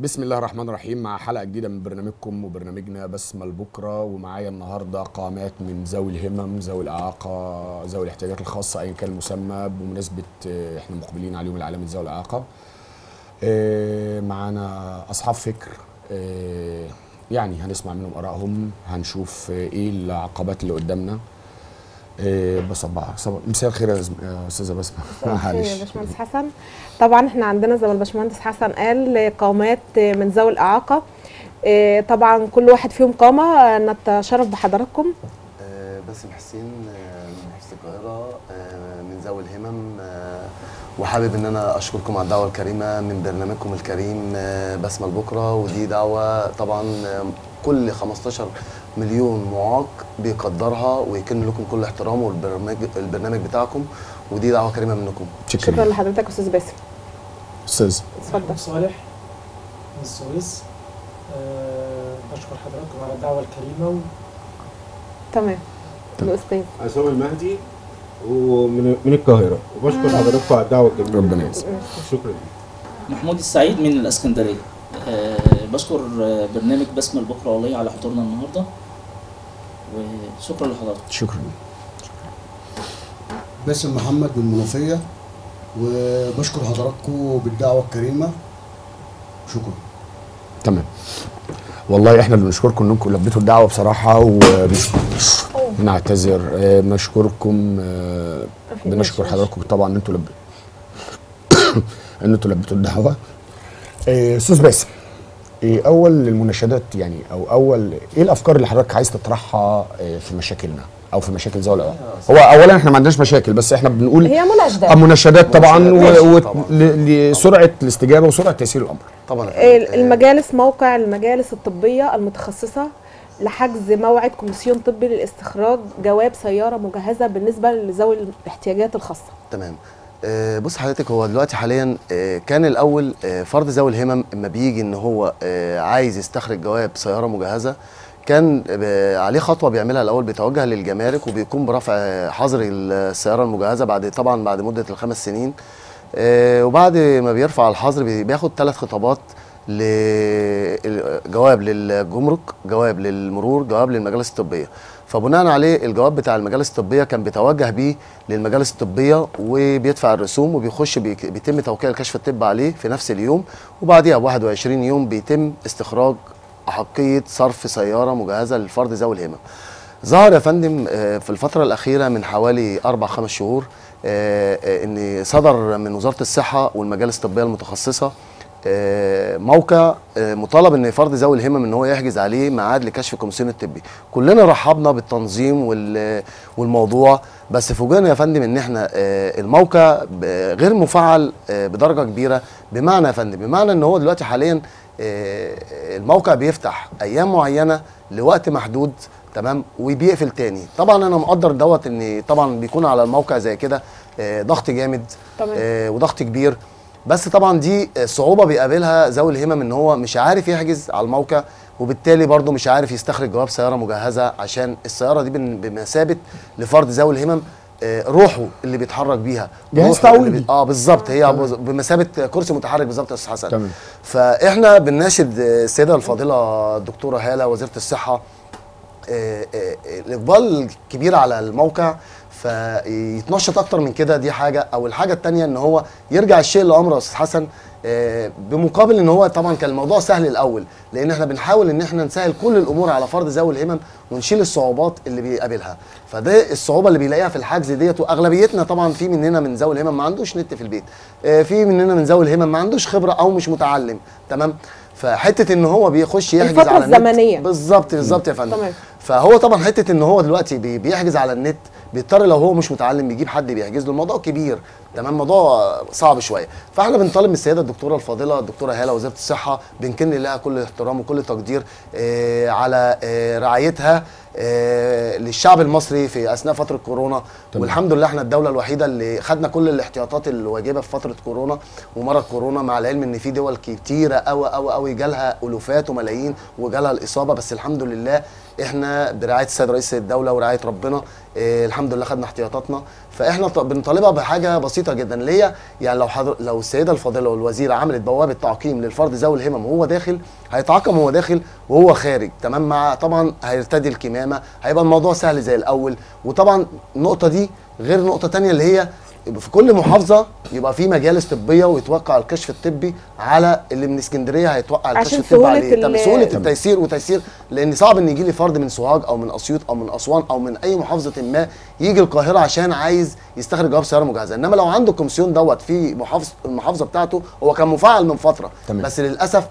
بسم الله الرحمن الرحيم، مع حلقة جديدة من برنامجكم وبرنامجنا بسمة لبكرة. ومعايا النهاردة قامات من ذوي الهمم، ذوي الإعاقة، ذوي الاحتياجات الخاصة، أيا كان المسمى، بمناسبة احنا مقبلين على اليوم العالمي لذوي الإعاقة. معانا أصحاب فكر، يعني هنسمع منهم آرائهم، هنشوف إيه العقبات اللي قدامنا. بصباح مساء الخير يا استاذه بسمه. معلش يا باشمهندس حسن، طبعا احنا عندنا زي ما الباشمهندس حسن قال قامات من ذوي الاعاقة، طبعا كل واحد فيهم قامه. نتشرف بحضراتكم. باسم حسين من محافظة القاهرة، من ذوي الهمم، وحابب ان انا اشكركم على الدعوة الكريمة من برنامجكم الكريم بسمه لبكرة. ودي دعوه طبعا كل 15 مليون معاق بيقدرها ويكن لكم كل احترام والبرنامج بتاعكم، ودي دعوه كريمة منكم. شكرا لحضرتك استاذ باسم. استاذ اتفضل. صالح من السويس، بشكر حضراتكم على الدعوة الكريمة تمام. الاستاذ عصام المهدي ومن القاهرة، وبشكر حضراتكم على الدعوة الجميلة. ربنا يسلمك. شكرا. محمود السعيد من الاسكندرية، بشكر برنامج بسمة لبكرة والله على حضورنا النهارده، وشكرا لحضرتك. شكرا. باسم محمد من المنوفية، وبشكر حضراتكم بالدعوة الكريمة. شكرا. تمام. والله احنا اللي بنشكركم انكم لبيتوا الدعوة بصراحة، ونعتذر. بنشكركم، بنشكر حضراتكم طبعا ان انتوا لبيتوا الدعوة. استاذ باسم، ايه اول المناشدات يعني، او اول ايه الافكار اللي حضرتك عايز تطرحها في مشاكلنا او في مشاكل ذوي الاعاقة؟ هو اولا احنا ما عندناش مشاكل، بس احنا بنقول هي مناشدات، مناشدات طبعا لسرعه الاستجابة وسرعة تيسير الامر. طبعا المجالس، موقع المجالس الطبية المتخصصة لحجز موعد كوميسيون طبي للاستخراج جواب سيارة مجهزة بالنسبة لذوي الاحتياجات الخاصة. تمام. بص حضرتك، هو دلوقتي حاليا كان الاول فرد ذوي الهمم اما بيجي ان هو عايز يستخرج جواب سيارة مجهزة، كان عليه خطوة بيعملها الاول، بيتوجه للجمارك وبيقوم برفع حظر السيارة المجهزة بعد طبعا بعد مده ال5 سنين. وبعد ما بيرفع الحظر بياخد 3 خطابات، جواب للجمرك، جواب للمرور، جواب للمجالس الطبية. فبناء عليه الجواب بتاع المجالس الطبية كان بيتوجه بيه للمجالس الطبية وبيدفع الرسوم وبيخش، بيتم توقيع الكشف الطبي عليه في نفس اليوم، وبعديها ب 21 يوم بيتم استخراج احقية صرف سيارة مجهزة للفرد ذوي الهمم. ظهر يا فندم في الفترة الاخيرة من حوالي 4-5 شهور ان صدر من وزارة الصحة والمجالس الطبية المتخصصة موقع مطالب ان فرد ذوي الهمم ان هو يحجز عليه ميعاد لكشف الكوميسيون الطبي. كلنا رحبنا بالتنظيم والموضوع، بس فوجئنا يا فندم ان احنا الموقع غير مفعل بدرجة كبيرة. بمعنى يا فندم، بمعنى ان هو دلوقتي حاليا الموقع بيفتح ايام معينة لوقت محدود، تمام، وبيقفل تاني. طبعا انا مقدر دوت، ان طبعا بيكون على الموقع زي كده ضغط جامد وضغط كبير، بس طبعا دي صعوبة بيقابلها ذوي الهمم ان هو مش عارف يحجز على الموقع، وبالتالي برضه مش عارف يستخرج جواب سيارة مجهزة، عشان السيارة دي بمثابة لفرد ذوي الهمم روحه اللي بيتحرك بيها، جهاز تعويضي. بالظبط، هي بمثابة كرسي متحرك بالظبط يا استاذ حسن. تمام. فاحنا بنناشد السيدة الفاضلة الدكتورة هاله وزيره الصحة الاقبال الكبير على الموقع، فيتنشط اكتر من كده. دي حاجة. او الحاجة الثانية ان هو يرجع الشيء لامره يا استاذ حسن، بمقابل ان هو طبعا كان الموضوع سهل الاول، لان احنا بنحاول ان احنا نسهل كل الامور على فرد ذوي الهمم ونشيل الصعوبات اللي بيقابلها. فده الصعوبة اللي بيلاقيها في الحجز ديت. واغلبيتنا طبعا في مننا من ذوي الهمم ما عندوش نت في البيت، في مننا من ذوي الهمم ما عندوش خبره او مش متعلم، تمام. فحته ان هو بيخش يحجز على النت الزمنية بالظبط بالظبط يا فندم. فهو طبعا حتة ان هو دلوقتي بيحجز على النت، بيضطر لو هو مش متعلم بيجيب حد بيحجز له، الموضوع كبير، تمام، موضوع صعب شوية. فاحنا بنطالب من السيدة الدكتورة الفاضلة الدكتورة هاله وزيره الصحة، بنكن لها كل احترام وكل تقدير على رعايتها للشعب المصري في اثناء فترة كورونا. تمام. والحمد لله احنا الدولة الوحيدة اللي خدنا كل الاحتياطات الواجبة في فترة كورونا ومرض كورونا، مع العلم ان في دول كتيرة قوي قوي قوي جالها الوفات وملايين وجالها الاصابة، بس الحمد لله احنا برعاية السيد رئيس الدولة ورعاية ربنا الحمد لله خدنا احتياطاتنا. فاحنا بنطالبها بحاجة بسيطة جدا اللي هي يعني لو السيدة الفاضلة والوزيره عملت بوابه تعقيم للفرد ذوي الهمم وهو داخل، هيتعاقم وهو داخل وهو خارج، تمام، مع طبعا هيرتدي الكمامة، هيبقى الموضوع سهل زي الاول. وطبعا النقطة دي غير نقطة ثانية اللي هي في كل محافظة يبقى في مجالس طبية ويتوقع الكشف الطبي على اللي من اسكندرية، هيتوقع الكشف الطبي عليه. طب سهولة التيسير وتيسير، لان صعب ان يجي لي فرد من سوهاج او من اسيوط او من اسوان او من اي محافظة ما يجي القاهرة عشان عايز يستخرج جواب سيارة مجهزة. انما لو عنده الكومسيون دوت في محافظة، المحافظة بتاعته هو كان مفعل من فترة، تمام. بس للاسف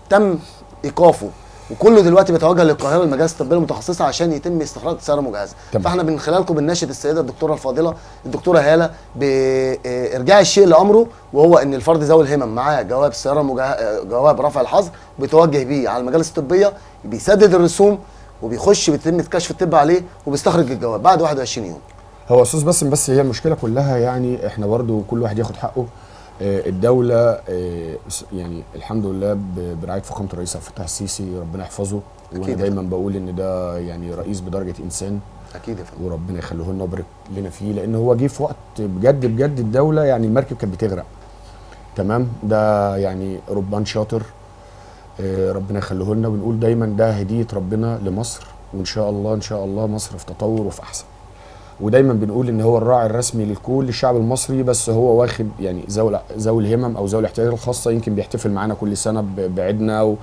تم ايقافه، وكله دلوقتي بيتوجه للقاهره المجالس الطبية المتخصصة عشان يتم استخراج سيارة مجهزة. فاحنا من خلالكم بنناشد السيدة الدكتورة الفاضلة الدكتورة هاله بارجاع الشيء لامره، وهو ان الفرد ذوي الهمم معاه جواب سيارة جواب رفع الحظر، بيتوجه بيه على المجالس الطبية، بيسدد الرسوم وبيخش بيتم الكشف الطبي عليه وبيستخرج الجواب بعد 21 يوم. هو استاذ باسم، بس هي المشكلة كلها يعني احنا برضو كل واحد ياخد حقه. الدولة يعني الحمد لله برعاية فخامة الرئيس عبد الفتاح السيسي ربنا يحفظه، وانا دايما بقول ان ده يعني رئيس بدرجة انسان، اكيد يا فندم، وربنا يخليه لنا ويبارك لنا فيه، لان هو جه في وقت بجد بجد الدولة يعني المركب كانت بتغرق، تمام. ده يعني ربان شاطر، ربنا يخليه لنا، وبنقول دايما ده هدية ربنا لمصر، وان شاء الله ان شاء الله مصر في تطور وفي احسن. ودايما بنقول ان هو الراعي الرسمي للكل الشعب المصري، بس هو واخد يعني ذوي الهمم او ذوي الاحتياجات الخاصة، يمكن بيحتفل معانا كل سنة بعيدنا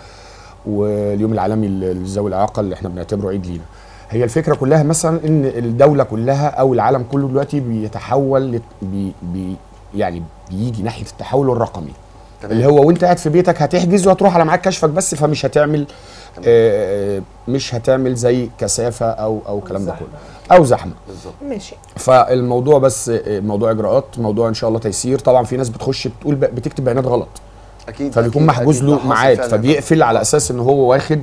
واليوم العالمي لذوي الاعاقة اللي احنا بنعتبره عيد لينا. هي الفكرة كلها مثلا ان الدولة كلها او العالم كله دلوقتي بيتحول بي يعني بيجي ناحية التحول الرقمي، تمام. اللي هو وانت قاعد في بيتك هتحجز وهتروح على ميعاد كشفك بس، فمش هتعمل مش هتعمل زي كثافة او الكلام ده كله او زحمة بالظبط، ماشي. فالموضوع بس موضوع اجراءات، موضوع ان شاء الله تيسير. طبعا في ناس بتخش بتقول بتكتب بيانات غلط، اكيد، فبيكون محجوز له ميعاد، فبيقفل على اساس ان هو واخد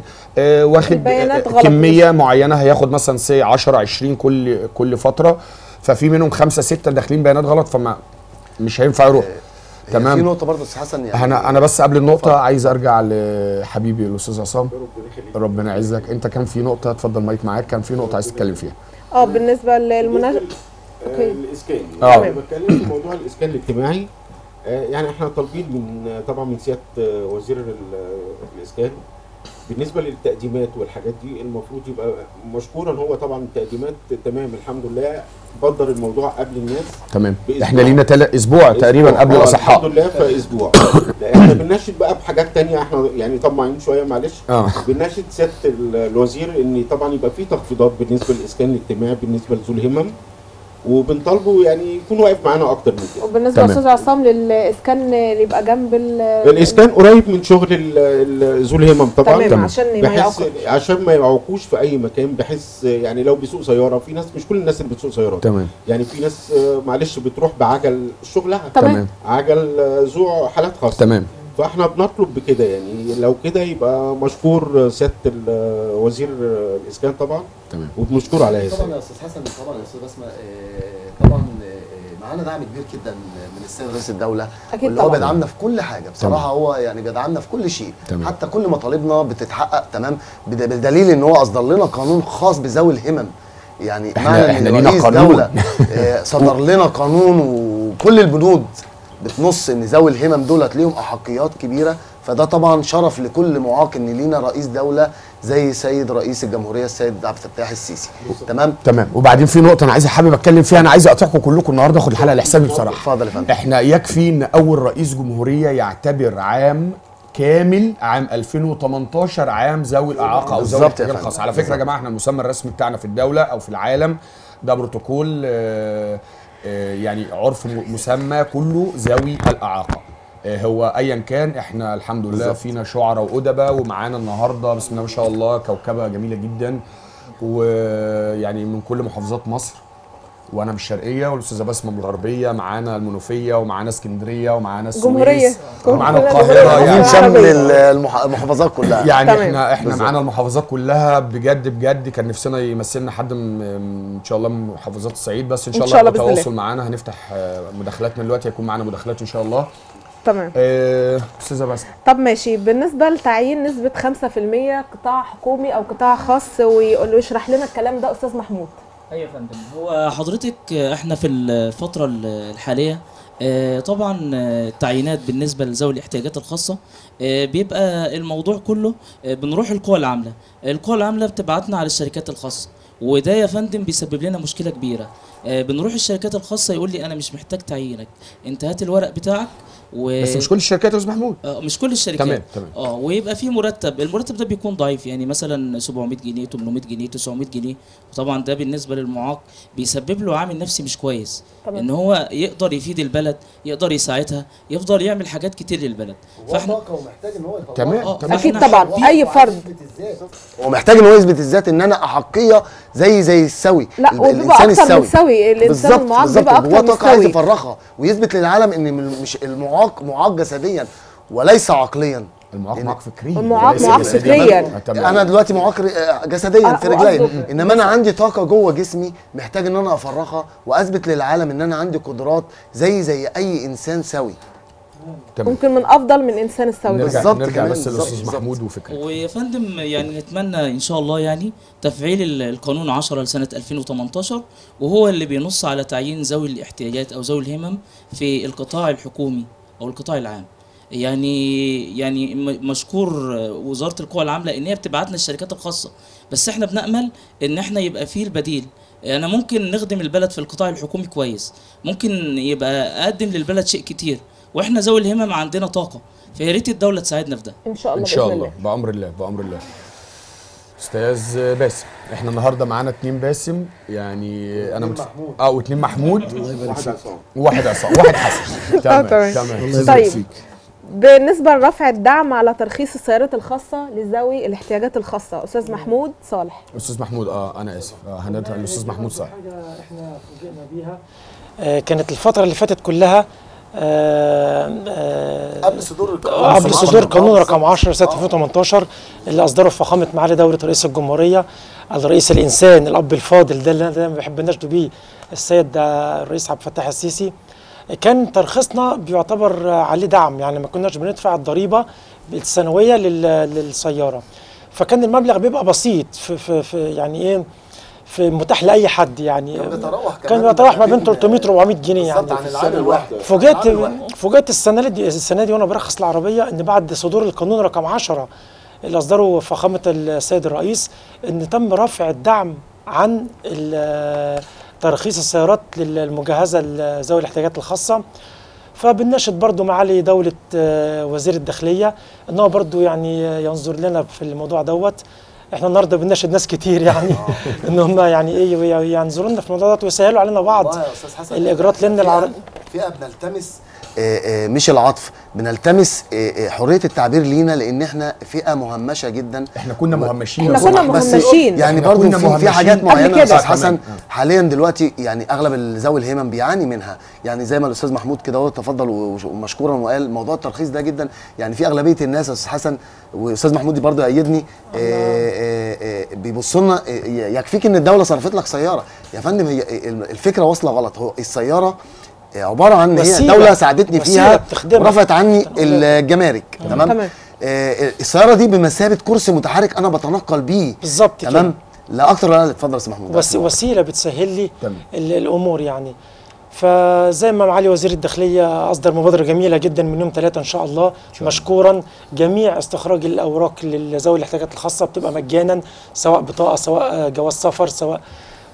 كمية معينة، هياخد مثلا سي 10 20 كل فترة، ففي منهم 5 6 داخلين بيانات غلط، فما مش هينفع يروح. تمام. في نقطة برضه استاذ حسن، يعني انا بس قبل النقطة عايز ارجع لحبيبي الاستاذ عصام، ربنا يعزك. انت كان في نقطة، اتفضل مايك معاك، كان في نقطة عايز تتكلم فيها. بالنسبة للمناسبه okay الاسكان، يعني بتكلم في موضوع الاسكان الاجتماعي. يعني احنا طالبين من طبعا من سيادة وزير الاسكان بالنسبة للتقديمات والحاجات دي، المفروض يبقى مشكورا هو طبعا التقديمات تمام الحمد لله، بدر الموضوع قبل الناس، تمام. احنا لينا اسبوع تقريبا قبل الاصحاء الحمد لله، فاسبوع. لا احنا بنناشد بقى بحاجات ثانية، احنا يعني طماعين شوية معلش. بنناشد سيادة الوزير ان طبعا يبقى في تخفيضات بالنسبة للاسكان الاجتماعي بالنسبة لذوي الهمم، وبنطالبه يعني يكون واقف معانا اكتر من كده. وبالنسبة لاستاذ عصام للاسكان اللي يبقى جنب الاسكان قريب من شغل ذوي الهمم طبعا، تمام، عشان ما يعوقوش، عشان ما يعوقوش في اي مكان، بحيث يعني لو بيسوق سيارة، في ناس مش كل الناس اللي بتسوق سيارات، تمام، يعني في ناس معلش بتروح بعجل شغلها، تمام، عجل ذو حالات خاصة، تمام. فاحنا بنطلب بكده، يعني لو كده يبقى مشكور سيادة وزير الاسكان طبعا، تمام، وبنشكره على هذا. طبعا يا استاذ حسن، طبعا يا استاذ بسمه، طبعا معانا دعم كبير جدا من السيد رئيس الدولة، اكيد واللي طبعا هو بيدعمنا في كل حاجة بصراحة، تمام. هو يعني بيدعمنا في كل شيء، تمام. حتى كل مطالبنا بتتحقق، تمام، بدليل ان هو اصدر لنا قانون خاص بذوي الهمم، يعني احنا لينا قانون، دولة صدر لنا قانون، وكل البنود بتنص ان ذوي الهمم دولت ليهم احقيات كبيرة، فده طبعا شرف لكل معاق ان لينا رئيس دولة زي سيد رئيس الجمهورية السيد عبد الفتاح السيسي، تمام تمام. وبعدين في نقطة انا عايز حابب اتكلم فيها، انا عايز اقاطعكم كلكم النهارده، اخد الحلقة لحسابي بصراحة. اتفضل يا فندم. احنا يكفي ان اول رئيس جمهورية يعتبر عام كامل عام 2018 عام ذوي الاعاقة او ذوي الاحتياجات الخاصة. على فكرة يا جماعة احنا المسمى الرسمي بتاعنا في الدولة او في العالم ده بروتوكول يعني عرف مسمى كله ذوي الاعاقة، هو ايا كان احنا الحمد لله بالزبط. فينا شعراء وادباء، ومعانا النهارده بسم الله ما شاء الله كوكبه جميلة جدا، ويعني من كل محافظات مصر، وانا من الشرقية والاستاذه بسمه من الغربية، معانا المنوفية ومعانا اسكندرية ومعانا السويس ومعانا القاهرة، يعني شمل المحافظات كلها يعني. تمام. احنا معانا المحافظات كلها بجد بجد. كان نفسنا يمثلنا حد من ان شاء الله من محافظات الصعيد، بس ان شاء الله بالتواصل معانا هنفتح مداخلاتنا دلوقتي، هيكون معانا مداخلات ان شاء الله. تمام. استاذه بسمه. طب ماشي، بالنسبة لتعيين نسبه 5% قطاع حكومي او قطاع خاص، ويقول له يشرح لنا الكلام ده استاذ محمود. ايوه يا فندم، هو حضرتك احنا في الفترة الحالية طبعا التعيينات بالنسبة لذوي الاحتياجات الخاصة بيبقى الموضوع كله بنروح القوى العاملة، القوى العاملة بتبعتنا على الشركات الخاصة، وده يا فندم بيسبب لنا مشكلة كبيرة. بنروح الشركات الخاصة يقول لي انا مش محتاج تعيينك، انت هات الورق بتاعك بس مش كل الشركات يا استاذ محمود. مش كل الشركات. تمام تمام. ويبقى في مرتب، المرتب ده بيكون ضعيف، يعني مثلا 700 جنيه 800 جنيه 900 جنيه، وطبعا ده بالنسبة للمعاق بيسبب له عامل نفسي مش كويس. تمام. ان هو يقدر يفيد البلد، يقدر يساعدها، يفضل يعمل حاجات كتير للبلد. فاحنا ومحتاج ان هو يطلع. تمام. اكيد طبعا اي فرد هو محتاج ان هو يثبت الذات، ان انا احقية زي السوي. لا، وبيبقى اكتر من سوي، الانسان المعاق بيبقى اكتر من سوي. هو عايز يفرغها ويثبت للعالم ان مش المعاق معاق جسديا وليس عقليا. المعاق معاق فكريا. المعاق معاق فكريا. انا دلوقتي معاق جسديا في رجلي، انما انا عندي طاقة جوه جسمي محتاج ان انا افرغها واثبت للعالم ان انا عندي قدرات زي اي انسان سوي. تمام. ممكن من افضل من انسان السوي. بالظبط. نرجع بس للاستاذ محمود وفكرته. ويا فندم يعني نتمنى ان شاء الله يعني تفعيل القانون 10 لسنه 2018، وهو اللي بينص على تعيين ذوي الاحتياجات او ذوي الهمم في القطاع الحكومي او القطاع العام. يعني مشكور وزارة القوى العاملة ان هي بتبعتنا الشركات الخاصة، بس احنا بنامل ان احنا يبقى فيه البديل. انا ممكن نخدم البلد في القطاع الحكومي كويس، ممكن يبقى اقدم للبلد شيء كتير، واحنا ذوي الهمم عندنا طاقة، فيا ريت الدولة تساعدنا في ده. ان شاء الله. ان شاء الله بامر الله، بامر الله. استاذ باسم، احنا النهارده معانا 2 باسم، يعني انا محمود و2 محمود، واحد عصام، واحد عصام، واحد حسن. تمام تمام. طيب بالنسبة لرفع الدعم على ترخيص السيارات الخاصة لذوي الاحتياجات الخاصة، استاذ محمود صالح. استاذ محمود، انا اسف، هنرجع للاستاذ محمود صالح. حاجة احنا فوجئنا بيها كانت الفترة اللي فاتت كلها قبل صدور قانون رقم 10 سنة 2018 اللي اصدره فخامة معالي دولة رئيس الجمهورية الرئيس الانسان الاب الفاضل ده اللي انا دايما بحب نشده بيه السيد الرئيس عبد الفتاح السيسي، كان ترخيصنا بيعتبر عليه دعم، يعني ما كناش بندفع الضريبة السنوية للسيارة، فكان المبلغ بيبقى بسيط في, في يعني ايه، في متاح لاي حد، يعني كان بيتراوح ما بين 300 400 جنيه يعني عن العام الواحد. فوجئت السنة دي وانا برخص العربية ان بعد صدور القانون رقم 10 اللي اصدره فخامة السيد الرئيس ان تم رفع الدعم عن ترخيص السيارات المجهزة لذوي الاحتياجات الخاصة. فبنناشد برضو معالي دولة وزير الداخلية ان هو برضو يعني ينظر لنا في الموضوع دوت. احنا النهارده بنناشد ناس كتير يعني ان هم يعني ايه ينظروا لنا في الموضوع ده ويسهلوا علينا بعض الاجراءات، لان فئة بنلتمس مش العطف، بنلتمس حرية التعبير لينا، لان احنا فئة مهمشه جدا. احنا كنا مهمشين، احنا كنا مهمشين يعني برضه في حاجات معينة يا استاذ حسن حاليا دلوقتي يعني اغلب ذوي الهمم بيعاني منها، يعني زي ما الاستاذ محمود كده هو تفضل ومشكورا وقال موضوع الترخيص ده جدا، يعني في اغلبية الناس يا استاذ حسن واستاذ محمود برضه يأيدني بيبصوا لنا يكفيك ان الدولة صرفت لك سيارة يا فندم. هي الفكرة واصله غلط، هو السيارة عبارة عن هي الدولة ساعدتني فيها ورفعت عني الجمارك. تمام. السيارة دي بمثابة كرسي متحرك انا بتنقل بيه بالظبط. تمام، لا اكتر ولا اقل. اتفضل يا استاذ محمود. بس وسيلة بتسهل لي الامور يعني. فزي ما معالي وزير الداخلية اصدر مبادرة جميلة جدا من يوم 3 ان شاء الله مشكورا، جميع استخراج الاوراق لذوي الاحتياجات الخاصة بتبقى مجانا، سواء بطاقة سواء جواز سفر سواء.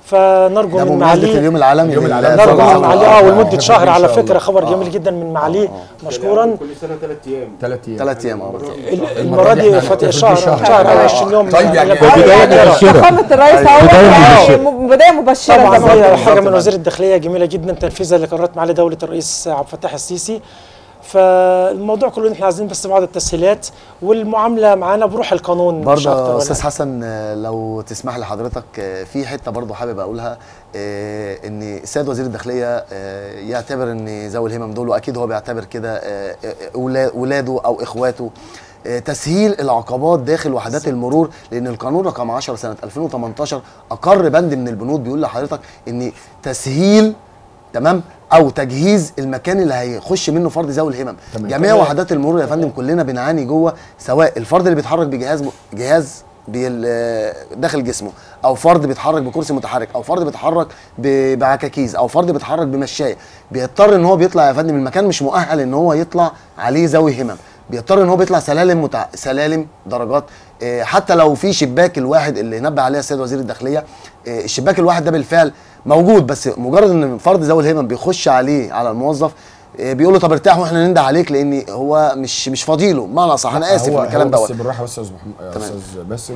فنرجو من معاليه اليوم العالمي، نرجو من معاليه ولمده شهر على فكرة. خبر جميل جدا من معاليه مشكورا. كل سنة 3 ايام 3 ايام المرة دي شهر او 20 يوم. طيب يعني بداية مبشرة، فخامة الرئيس اهو بداية مبشرة طبعا. حاجة من وزير الداخلية جميلة جدا تنفيذا لقرارات معالي دولة الرئيس عبد الفتاح السيسي. فالموضوع كله احنا عايزين بس بعض التسهيلات والمعاملة معانا بروح القانون. برضه استاذ حسن لو تسمح لحضرتك في حتة برضه حابب اقولها، ان السيد وزير الداخلية يعتبر ان ذوي الهمم دول، واكيد هو بيعتبر كده ولاده او اخواته، تسهيل العقبات داخل وحدات المرور، لان القانون رقم 10 سنة 2018 اقر بند من البنود بيقول لحضرتك ان تسهيل تمام، او تجهيز المكان اللي هيخش منه فرد ذوي الهمم. تمام. جميع وحدات المرور يا فندم كلنا بنعاني جوه، سواء الفرد اللي بيتحرك بجهاز جهاز داخل جسمه، او فرد بيتحرك بكرسي متحرك، او فرد بيتحرك بعكاكيز، او فرد بيتحرك بمشايه، بيضطر ان هو بيطلع يا فندم المكان مش مؤهل ان هو يطلع عليه ذوي همم، بيضطر ان هو بيطلع سلالم سلالم درجات. حتى لو في شباك الواحد اللي نبه عليه السيد وزير الداخلية، الشباك الواحد ده بالفعل موجود، بس مجرد ان فرد ذوي الهمم بيخش عليه على الموظف بيقول له طب ارتاح واحنا ننده عليك، لان هو مش فاضيله. معنى صح، انا اسف في الكلام دوت. بس بالراحة بس يا استاذ باسم،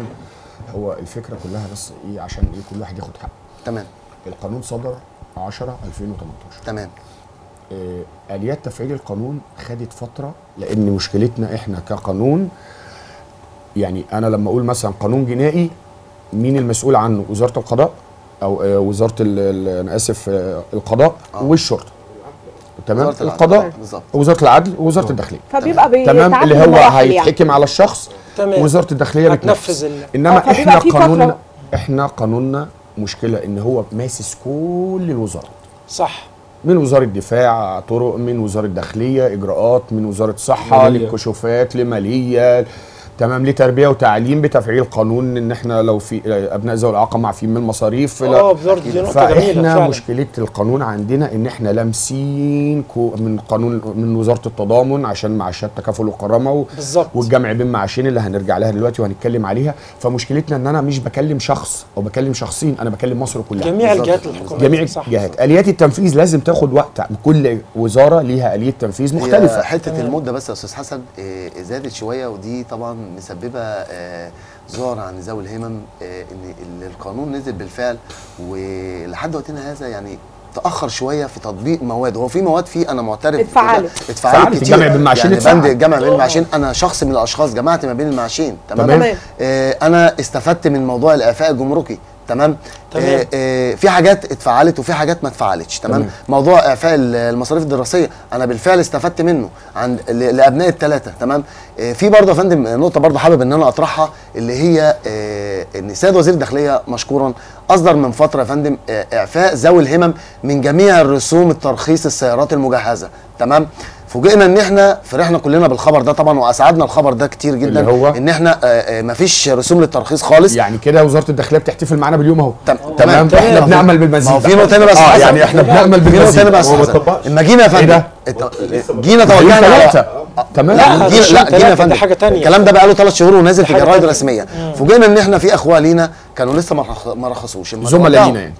هو الفكرة كلها بس ايه، عشان ايه كل واحد ياخد حقه. تمام. القانون صدر 10/2018. تمام. اليات تفعيل القانون خدت فترة، لان مشكلتنا احنا كقانون، يعني انا لما اقول مثلا قانون جنائي مين المسؤول عنه؟ وزارة القضاء او وزارة انا اسف القضاء والشرطة. تمام، القضاء وزارة العدل ووزارة الداخلية، فبيبقى تمام اللي هو هيتحكم يعني على الشخص. تمام. وزارة الداخلية بتنفذ. انما احنا قانوننا، احنا قانوننا مشكلة ان هو ماسس كل الوزارات. صح، من وزارة دفاع طرق، من وزارة داخلية اجراءات، من وزارة صحة للكشوفات، لماليه، تمام، لتربية وتعليم بتفعيل قانون ان احنا لو في ابناء ذوي الاعاقة معفيين من المصاريف. برضه دي نقطة جميلة. فاحنا مشكلة القانون عندنا ان احنا لامسين من قانون من وزارة التضامن عشان معاشات تكافل وكرامة والجمع بين معاشين اللي هنرجع لها دلوقتي وهنتكلم عليها. فمشكلتنا ان انا مش بكلم شخص او بكلم شخصين، انا بكلم مصر كلها، جميع الجهات الحكومية، جميع الجهات. اليات التنفيذ لازم تاخد وقت، كل وزارة ليها اليه تنفيذ مختلفة. حتة المدة بس يا استاذ حسن زادت شوية، ودي طبعا مسببه ذعر عن ذوي الهمم، ان القانون نزل بالفعل ولحد وقتنا هذا يعني تاخر شوية في تطبيق مواد. هو في مواد فيه انا معترف اتفعلت كتير، الجمع بين المعاشين، يعني بند الجمع بين المعاشين، انا شخص من الاشخاص جمعت ما بين المعاشين. تمام. انا استفدت من موضوع الاعفاء الجمركي. تمام. في حاجات اتفعلت وفي حاجات ما اتفعلتش. تمام. موضوع اعفاء المصاريف الدراسية انا بالفعل استفدت منه عند لابناء الثلاثة. تمام. في برضه يا فندم نقطة برضه حابب ان انا اطرحها، اللي هي ان السيد وزير الداخلية مشكورا اصدر من فترة يا فندم اعفاء ذوي الهمم من جميع الرسوم الترخيص السيارات المجهزة. تمام. فوجئنا ان احنا فرحنا كلنا بالخبر ده طبعا، واسعدنا الخبر ده كتير جدا، هو ان احنا مفيش رسوم للترخيص خالص. يعني كده وزارة الداخلية بتحتفل معانا باليوم اهو. تمام. احنا بنعمل بالمزيد. ما هو في نقطة هنا بس يعني احنا بنعمل بالمزيد. في نقطة هنا بس، اما جينا يا فندم جينا توجهنا على تمام. لا جينا يا فندم، حاجة ثانية، الكلام ده بقى له 3 شهور ونازل في جرايد رسمية. فوجئنا ان احنا في اخوه لينا كانوا لسه ما رخصوش، زملاء لينا يعني.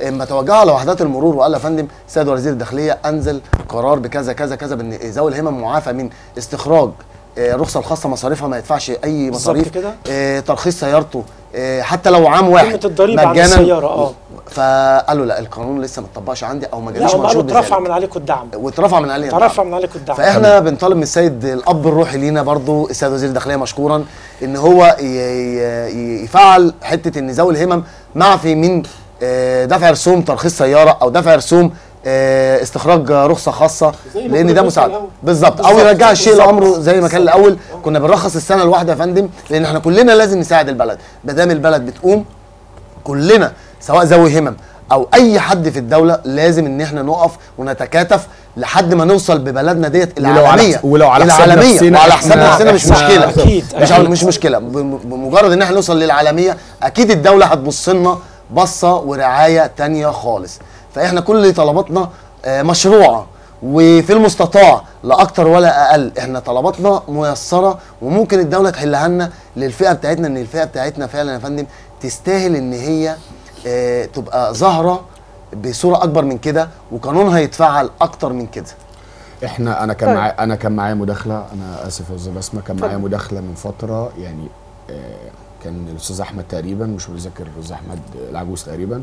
اما توجهوا على وحدات المرور وقال يا فندم السيد وزير الداخلية انزل قرار بكذا كذا كذا بان ذوي الهمم معافى من استخراج الرخصة الخاصة، مصاريفها ما يدفعش اي مصاريف، ترخيص سيارته حتى لو عام واحد الضريبة على السيارة. فقالوا لا القانون لسه ما اتطبقش عندي او ما جاليش منشور بذلك. اترفع من عليكم الدعم، واترفع من علينا، اترفع من عليكم الدعم. فاحنا بنطالب من السيد الاب الروحي لينا برضو السيد وزير الداخلية مشكورا ان هو يفعل حتة ان ذوي الهمم معفي من دفع رسوم ترخيص سيارة او دفع رسوم استخراج رخصه خاصة، لان ده مساعد بالظبط، او يرجع الشيء لامره زي ما كان الاول. كنا بنرخص السنة الواحدة يا فندم، لان احنا كلنا لازم نساعد البلد. ما دام البلد بتقوم كلنا سواء ذوي همم او اي حد في الدولة لازم ان احنا نقف ونتكاتف لحد ما نوصل ببلدنا ديت العالمية. ولو على حساب نفسنا، وعلى حساب نفسنا مش مشكلة. أكيد. مش مشكلة، بمجرد ان احنا نوصل للعالمية اكيد الدولة هتبص لنا بصة ورعاية ثانية خالص. فاحنا كل طلباتنا مشروعه وفي المستطاع، لا اكتر ولا اقل. احنا طلباتنا ميسرة وممكن الدولة تحلها لنا للفئه بتاعتنا، ان الفئة بتاعتنا فعلا يا فندم تستاهل ان هي تبقى ظاهره بصورة اكبر من كده، وقانونها يتفعل اكتر من كده. احنا انا كان معايا انا كان معايا مداخله، انا اسف يا استاذ بسمه، كان معايا مداخله من فترة يعني، كان الاستاذ احمد تقريبا، مش متذكر، الاستاذ احمد العجوز تقريبا،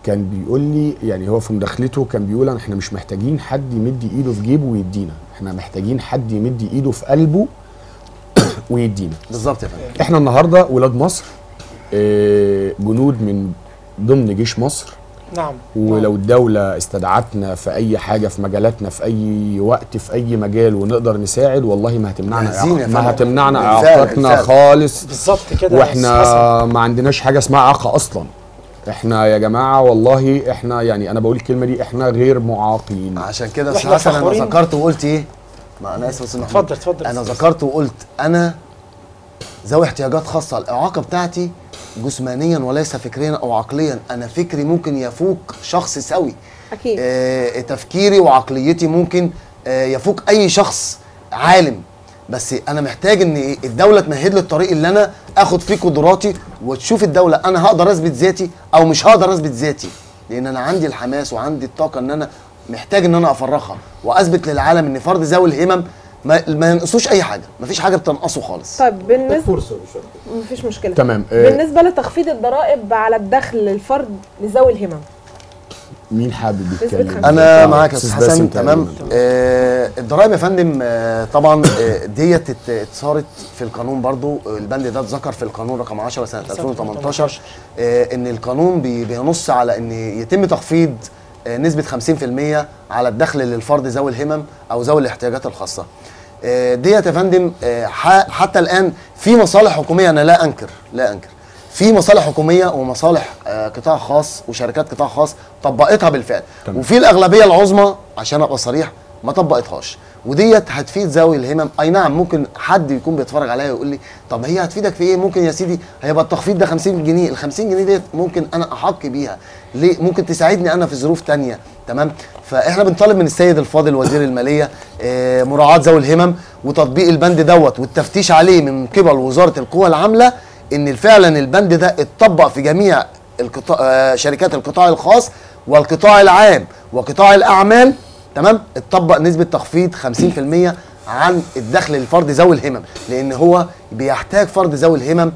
كان بيقول لي يعني هو في مداخلته كان بيقول احنا مش محتاجين حد يمد ايده في جيبه ويدينا، احنا محتاجين حد يمد ايده في قلبه ويدينا. بالظبط يا فندم. احنا النهارده ولاد مصر، جنود من ضمن جيش مصر. نعم. ولو الدولة استدعتنا في أي حاجة في مجالاتنا في أي وقت في أي مجال ونقدر نساعد، والله ما هتمنعنا ما هتمنعنا إعاقتنا خالص. بالظبط كده. واحنا ما عندناش حاجة اسمها إعاقة أصلا. احنا يا جماعة والله احنا يعني انا بقول الكلمة دي، احنا غير معاقين. عشان كده استاذ حسن انا ذكرت وقلت ايه؟ ما انا اسف استاذ محمود. اتفضل اتفضل. انا ذكرت وقلت انا ذوي احتياجات خاصة، الاعاقة بتاعتي جسمانيا وليس فكريا او عقليا، انا فكري ممكن يفوق شخص سوي. اكيد. تفكيري وعقليتي ممكن يفوق اي شخص عالم، بس انا محتاج ان الدولة تمهد لي الطريق اللي انا اخد فيه قدراتي، وتشوف الدولة انا هقدر اثبت ذاتي او مش هقدر اثبت ذاتي، لان انا عندي الحماس وعندي الطاقة ان انا محتاج ان انا افرغها واثبت للعالم ان فرد ذوي الهمم ما ينقصوش اي حاجة، ما فيش حاجة بتنقصه خالص. طيب بالنسبة مفيش مشكلة. تمام. بالنسبة لتخفيض الضرائب على الدخل للفرد لذوي الهمم، مين حابب يتكلم؟ انا معاك يا استاذ حسن. تمام. الضرائب يا فندم طبعا ديت اتصارت في القانون برضو، البند ده اتذكر في القانون رقم 10 سنة 2018، ان القانون بينص على ان يتم تخفيض نسبه 50% على الدخل للفرد ذوي الهمم او ذوي الاحتياجات الخاصة. ديت يا فندم حتى الان في مصالح حكومية، انا لا انكر في مصالح حكومية ومصالح قطاع خاص وشركات قطاع خاص طبقتها بالفعل. تمام. وفي الاغلبية العظمى عشان ابقى صريح ما طبقتهاش، وديت هتفيد ذوي الهمم. اي نعم ممكن حد يكون بيتفرج عليا ويقول لي طب هي هتفيدك في ايه؟ ممكن يا سيدي هيبقى التخفيض ده 50 جنيه، ال 50 جنيه ديت ممكن انا احق بيها، ليه؟ ممكن تساعدني انا في ظروف ثانية. تمام. فاحنا بنطالب من السيد الفاضل وزير المالية مراعاة ذوي الهمم وتطبيق البند دوت والتفتيش عليه من قبل وزارة القوى العاملة، ان فعلا البند ده اتطبق في جميع القطاع، شركات القطاع الخاص والقطاع العام وقطاع الاعمال. تمام. اتطبق نسبه تخفيض 50% عن الدخل للفرد ذوي الهمم، لان هو بيحتاج فرد ذوي الهمم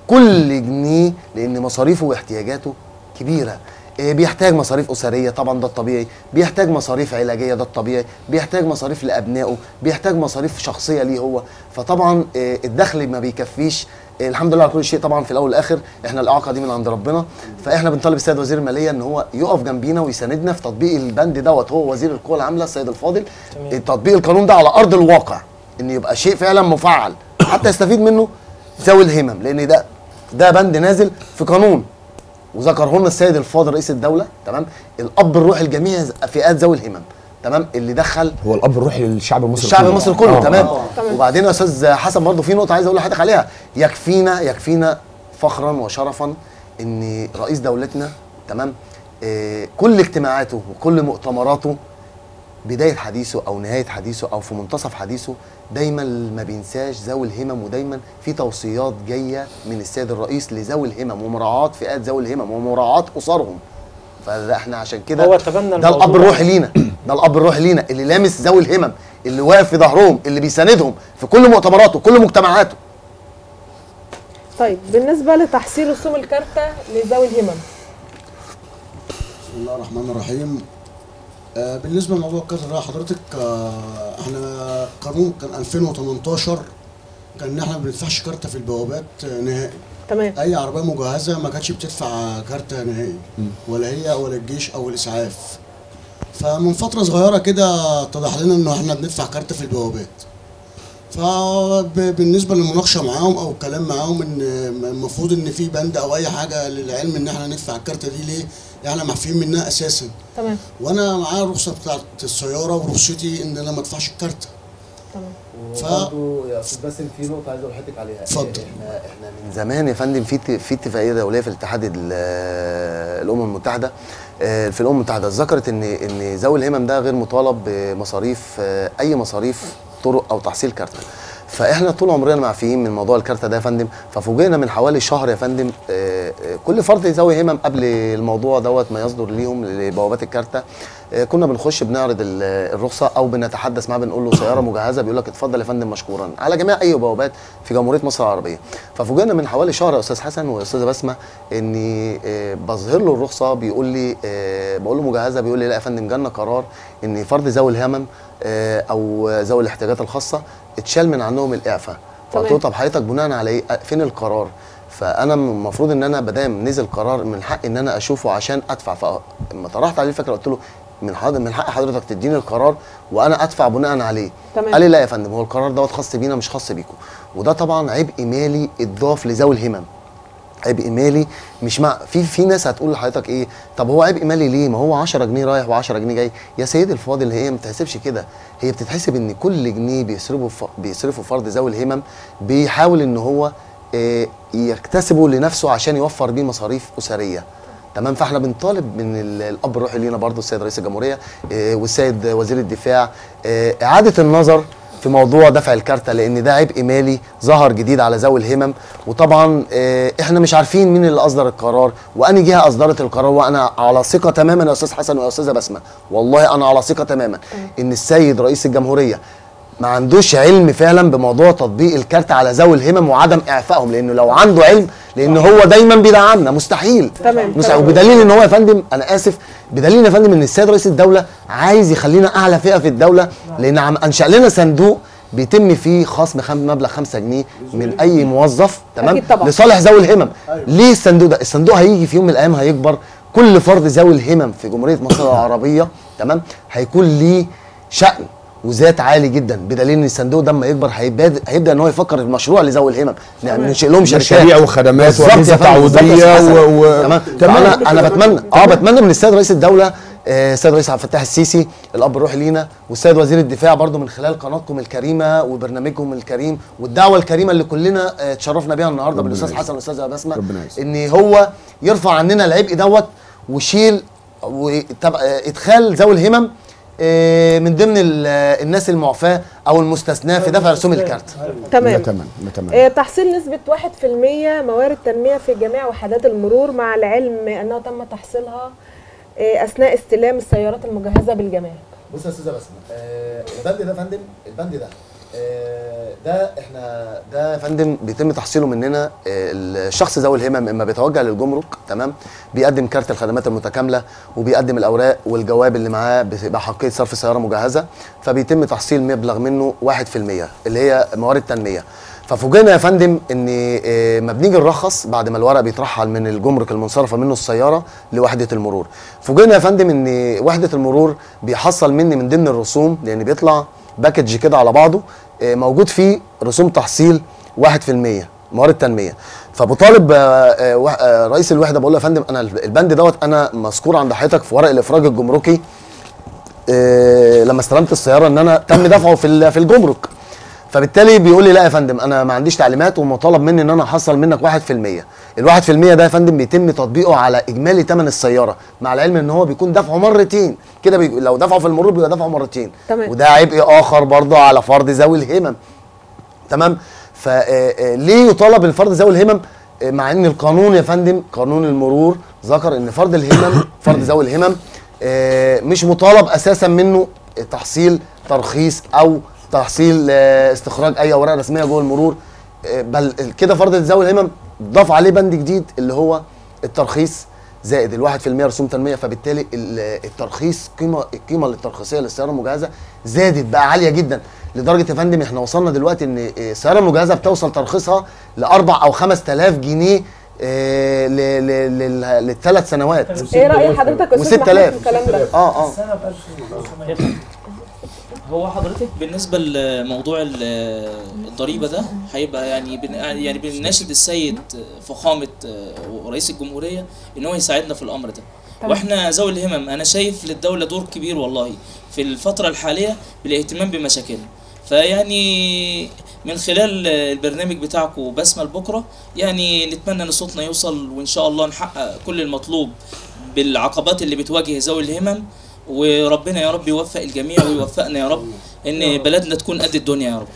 كل جنيه، لان مصاريفه واحتياجاته كبيرة. بيحتاج مصاريف اسرية طبعا ده الطبيعي، بيحتاج مصاريف علاجية ده الطبيعي، بيحتاج مصاريف لابنائه، بيحتاج مصاريف شخصية ليه هو، فطبعا الدخل ما بيكفيش. الحمد لله على كل شيء. طبعا في الاول والاخر احنا الاعاقة دي من عند ربنا، فاحنا بنطالب السيد وزير المالية ان هو يقف جنبينا ويساندنا في تطبيق البند دوت، هو وزير القوى العاملة السيد الفاضل. تمام. تطبيق القانون ده على ارض الواقع، ان يبقى شيء فعلا مفعل حتى يستفيد منه ذوي الهمم، لان ده بند نازل في قانون وذكره لنا السيد الفاضل رئيس الدولة. تمام. الاب الروحي لجميع فئات ذوي الهمم. تمام. اللي دخل هو الاب الروحي للشعب المصري، الشعب المصري كله. تمام. وبعدين يا استاذ حسن برضه في نقطة عايز اقول لحضرتك عليها، يكفينا فخرا وشرفا ان رئيس دولتنا، تمام، كل اجتماعاته وكل مؤتمراته بداية حديثه او نهاية حديثه او في منتصف حديثه دايما ما بينساش ذوي الهمم، ودايما في توصيات جاية من السيد الرئيس لذوي الهمم ومراعاة فئات ذوي الهمم ومراعاة اسرهم. فده احنا عشان كده هو تبنى ده الاب الروحي لينا، ده الاب الروحي لينا اللي لامس ذوي الهمم، اللي واقف في ظهرهم، اللي بيساندهم في كل مؤتمراته كل مجتمعاته. طيب بالنسبة لتحصيل رسوم الكارته لذوي الهمم. بسم الله الرحمن الرحيم. بالنسبة لموضوع الكارته ده حضرتك، احنا قانون كان 2018 كان ان احنا ما بندفعش كارته في البوابات نهائي. تمام. اي عربية مجهزة ما كانتش بتدفع كارته نهائي، ولا هي ولا الجيش او الاسعاف. فمن فترة صغيرة كده اتضح لنا انه احنا بندفع كارته في البوابات. فبالنسبه للمناقشه معاهم او الكلام معاهم ان المفروض ان في بند او اي حاجة للعلم ان احنا ندفع الكارته دي ليه؟ احنا معفيين منها اساسا. تمام. وانا معايا الرخصة بتاعت السيارة ورخصتي ان انا ما ادفعش الكارته. تمام. وبرضه يا استاذ باسم في نقطة عايز اقول لحضرتك عليها. اتفضل. احنا من زمان يا فندم في اتفاقية دولية في الاتحاد الامم المتحدة، في الامم المتحدة ذكرت ان ذوي الهمم ده غير مطالب بمصاريف اي مصاريف طرق او تحصيل كارته. فاحنا طول عمرنا معفيين من موضوع الكارته ده يا فندم. ففوجئنا من حوالي شهر يا فندم كل فرد ذوي همم قبل الموضوع دوت ما يصدر ليهم لبوابات الكارته، كنا بنخش بنعرض الرخصة او بنتحدث معاه بنقول له سيارة مجهزة، بيقول لك اتفضل يا فندم مشكورا، على جميع اي بوابات في جمهورية مصر العربية. ففوجئنا من حوالي شهر يا استاذ حسن واستاذه بسمه اني بظهر له الرخصة، بيقول لي بقول له مجهزة، بيقول لي لا يا فندم جالنا قرار ان فرد ذوي الهمم او ذوي الاحتياجات الخاصة اتشال من عنهم الاعفاء. فقلت له طب حضرتك بناء على ايه؟ فين القرار؟ فانا المفروض ان انا بدام نزل قرار من حقي ان انا اشوفه عشان ادفع. فلما طرحت عليه الفكرة قلت له من حق حضرتك تديني القرار وانا ادفع بناء عليه. تمام. قال لي لا يا فندم هو القرار دوت خاص بينا مش خاص بيكم. وده طبعا عبء مالي اتضاف لذوي الهمم. عبء مالي مش مع في ناس هتقول لحضرتك ايه، طب هو عبء مالي ليه؟ ما هو 10 جنيه رايح و10 جنيه جاي. يا سيدي الفاضل، هي ما بتحسبش كده، هي بتتحسب ان كل جنيه بيصرفه فرد ذوي الهمم بيحاول ان هو يكتسبه لنفسه عشان يوفر بيه مصاريف اسرية. تمام. فاحنا بنطالب من الاب الروحي لينا برضه السيد رئيس الجمهورية والسيد وزير الدفاع اعاده النظر في موضوع دفع الكارتة، لان ده عبء مالي ظهر جديد على ذوي الهمم. وطبعا احنا مش عارفين مين اللي اصدر القرار واني جهة اصدرت القرار، وانا على ثقة تماما يا استاذ حسن ويا استاذه بسمه، والله انا على ثقة تماما ان السيد رئيس الجمهورية ما عندوش علم فعلا بموضوع تطبيق الكارت على ذوي الهمم وعدم اعفائهم، لانه لو عنده علم، لان هو دايما بيدعمنا، مستحيل. تمام. وبدليل ان هو يا فندم، انا اسف، بدليل يا فندم ان السيد رئيس الدولة عايز يخلينا اعلى فئة في الدولة، لان عم انشا لنا صندوق بيتم فيه خصم مبلغ 5 جنيه من اي موظف، تمام، لصالح ذوي الهمم. أيوة. ليه الصندوق ده؟ الصندوق هيجي في يوم من الايام هيكبر، كل فرد ذوي الهمم في جمهورية مصر العربية، تمام، هيكون ليه شأن وذات عالي جدا، بدليل ان الصندوق ده اما يكبر هيبدا ان هو يفكر في مشروع لذوي الهمم، ننشئ لهم شركات، مشاريع وخدمات وأجهزة تعويضيه. تمام. انا بتمنى بتمنى من السيد رئيس الدولة، السيد رئيس عبد الفتاح السيسي الاب الروحي لينا، والسيد وزير الدفاع برضو من خلال قناتكم الكريمة وبرنامجكم الكريم والدعوة الكريمة اللي كلنا اتشرفنا بيها النهارده بالاستاذ حسن والاستاذه بسمه، ان هو يرفع عننا العبء دوت وشيل وادخال ذوي الهمم من ضمن الناس المعفاه او المستثناه في دفع رسوم الكارت. تمام. تمام. تحصيل نسبه 1% موارد تنمية في جميع وحدات المرور، مع العلم انه تم تحصيلها اثناء استلام السيارات المجهزة بالجمارك. بص يا استاذه بسمه، البند ده يا فندم، البند ده ده احنا ده يا فندم بيتم تحصيله مننا. الشخص ذوي الهمم اما بيتوجه للجمرك، تمام، بيقدم كارت الخدمات المتكاملة وبيقدم الاوراق والجواب اللي معاه بحقيه صرف سيارة مجهزة، فبيتم تحصيل مبلغ منه 1% اللي هي موارد تنمية. ففوجئنا يا فندم ان ما بنيجي نرخص بعد ما الورق بيترحل من الجمرك المنصرفه منه السيارة لوحده المرور، فوجئنا يا فندم ان وحده المرور بيحصل مني من ضمن الرسوم، لان بيطلع package كده على بعضه موجود فيه رسوم تحصيل 1% موارد تنمية. فبطالب رئيس الوحدة، بقول له يا فندم انا البند دوت انا مذكور عند حضرتك في ورق الافراج الجمركي لما استلمت السيارة ان انا تم دفعه في الجمرك. فبالتالي بيقول لي لا يا فندم انا ما عنديش تعليمات ومطالب مني ان انا احصل منك 1%. ال 1% ده يا فندم بيتم تطبيقه على اجمالي ثمن السيارة، مع العلم ان هو بيكون دفعه مرتين كده، لو دفعه في المرور بيبقى دفعه مرتين. تمام. وده عبء اخر برضه على فرد ذوي الهمم. تمام. فليه يطالب الفرد ذوي الهمم مع ان القانون يا فندم، قانون المرور ذكر ان فرد الهمم، فرد ذوي الهمم مش مطالب اساسا منه تحصيل ترخيص او تحصيل استخراج اي اوراق رسمية جوه المرور، بل كده فرد ذوي الهمم ضاف عليه بند جديد اللي هو الترخيص زائد ال 1% رسوم تنمية. فبالتالي الترخيص، القيمة الترخيصيه للسيارة المجهزة زادت بقى عالية جدا، لدرجة يا فندم احنا وصلنا دلوقتي ان السيارة المجهزة بتوصل ترخيصها ل 4 أو 5000 جنيه للثلاث سنوات. ايه راي حضرتك يا استاذ محمود في الكلام ده؟ السنة ب 1500. هو حضرتك بالنسبة لموضوع الضريبة ده هيبقى يعني بنناشد السيد فخامة رئيس الجمهورية ان هو يساعدنا في الامر ده. واحنا ذوي الهمم انا شايف للدولة دور كبير والله في الفترة الحالية بالاهتمام بمشاكلنا. فيعني من خلال البرنامج بتاعكم بسمة لبكرة، يعني نتمنى ان صوتنا يوصل وان شاء الله نحقق كل المطلوب بالعقبات اللي بتواجه ذوي الهمم، وربنا يا رب يوفق الجميع ويوفقنا يا رب ان بلدنا تكون قد الدنيا يا رب.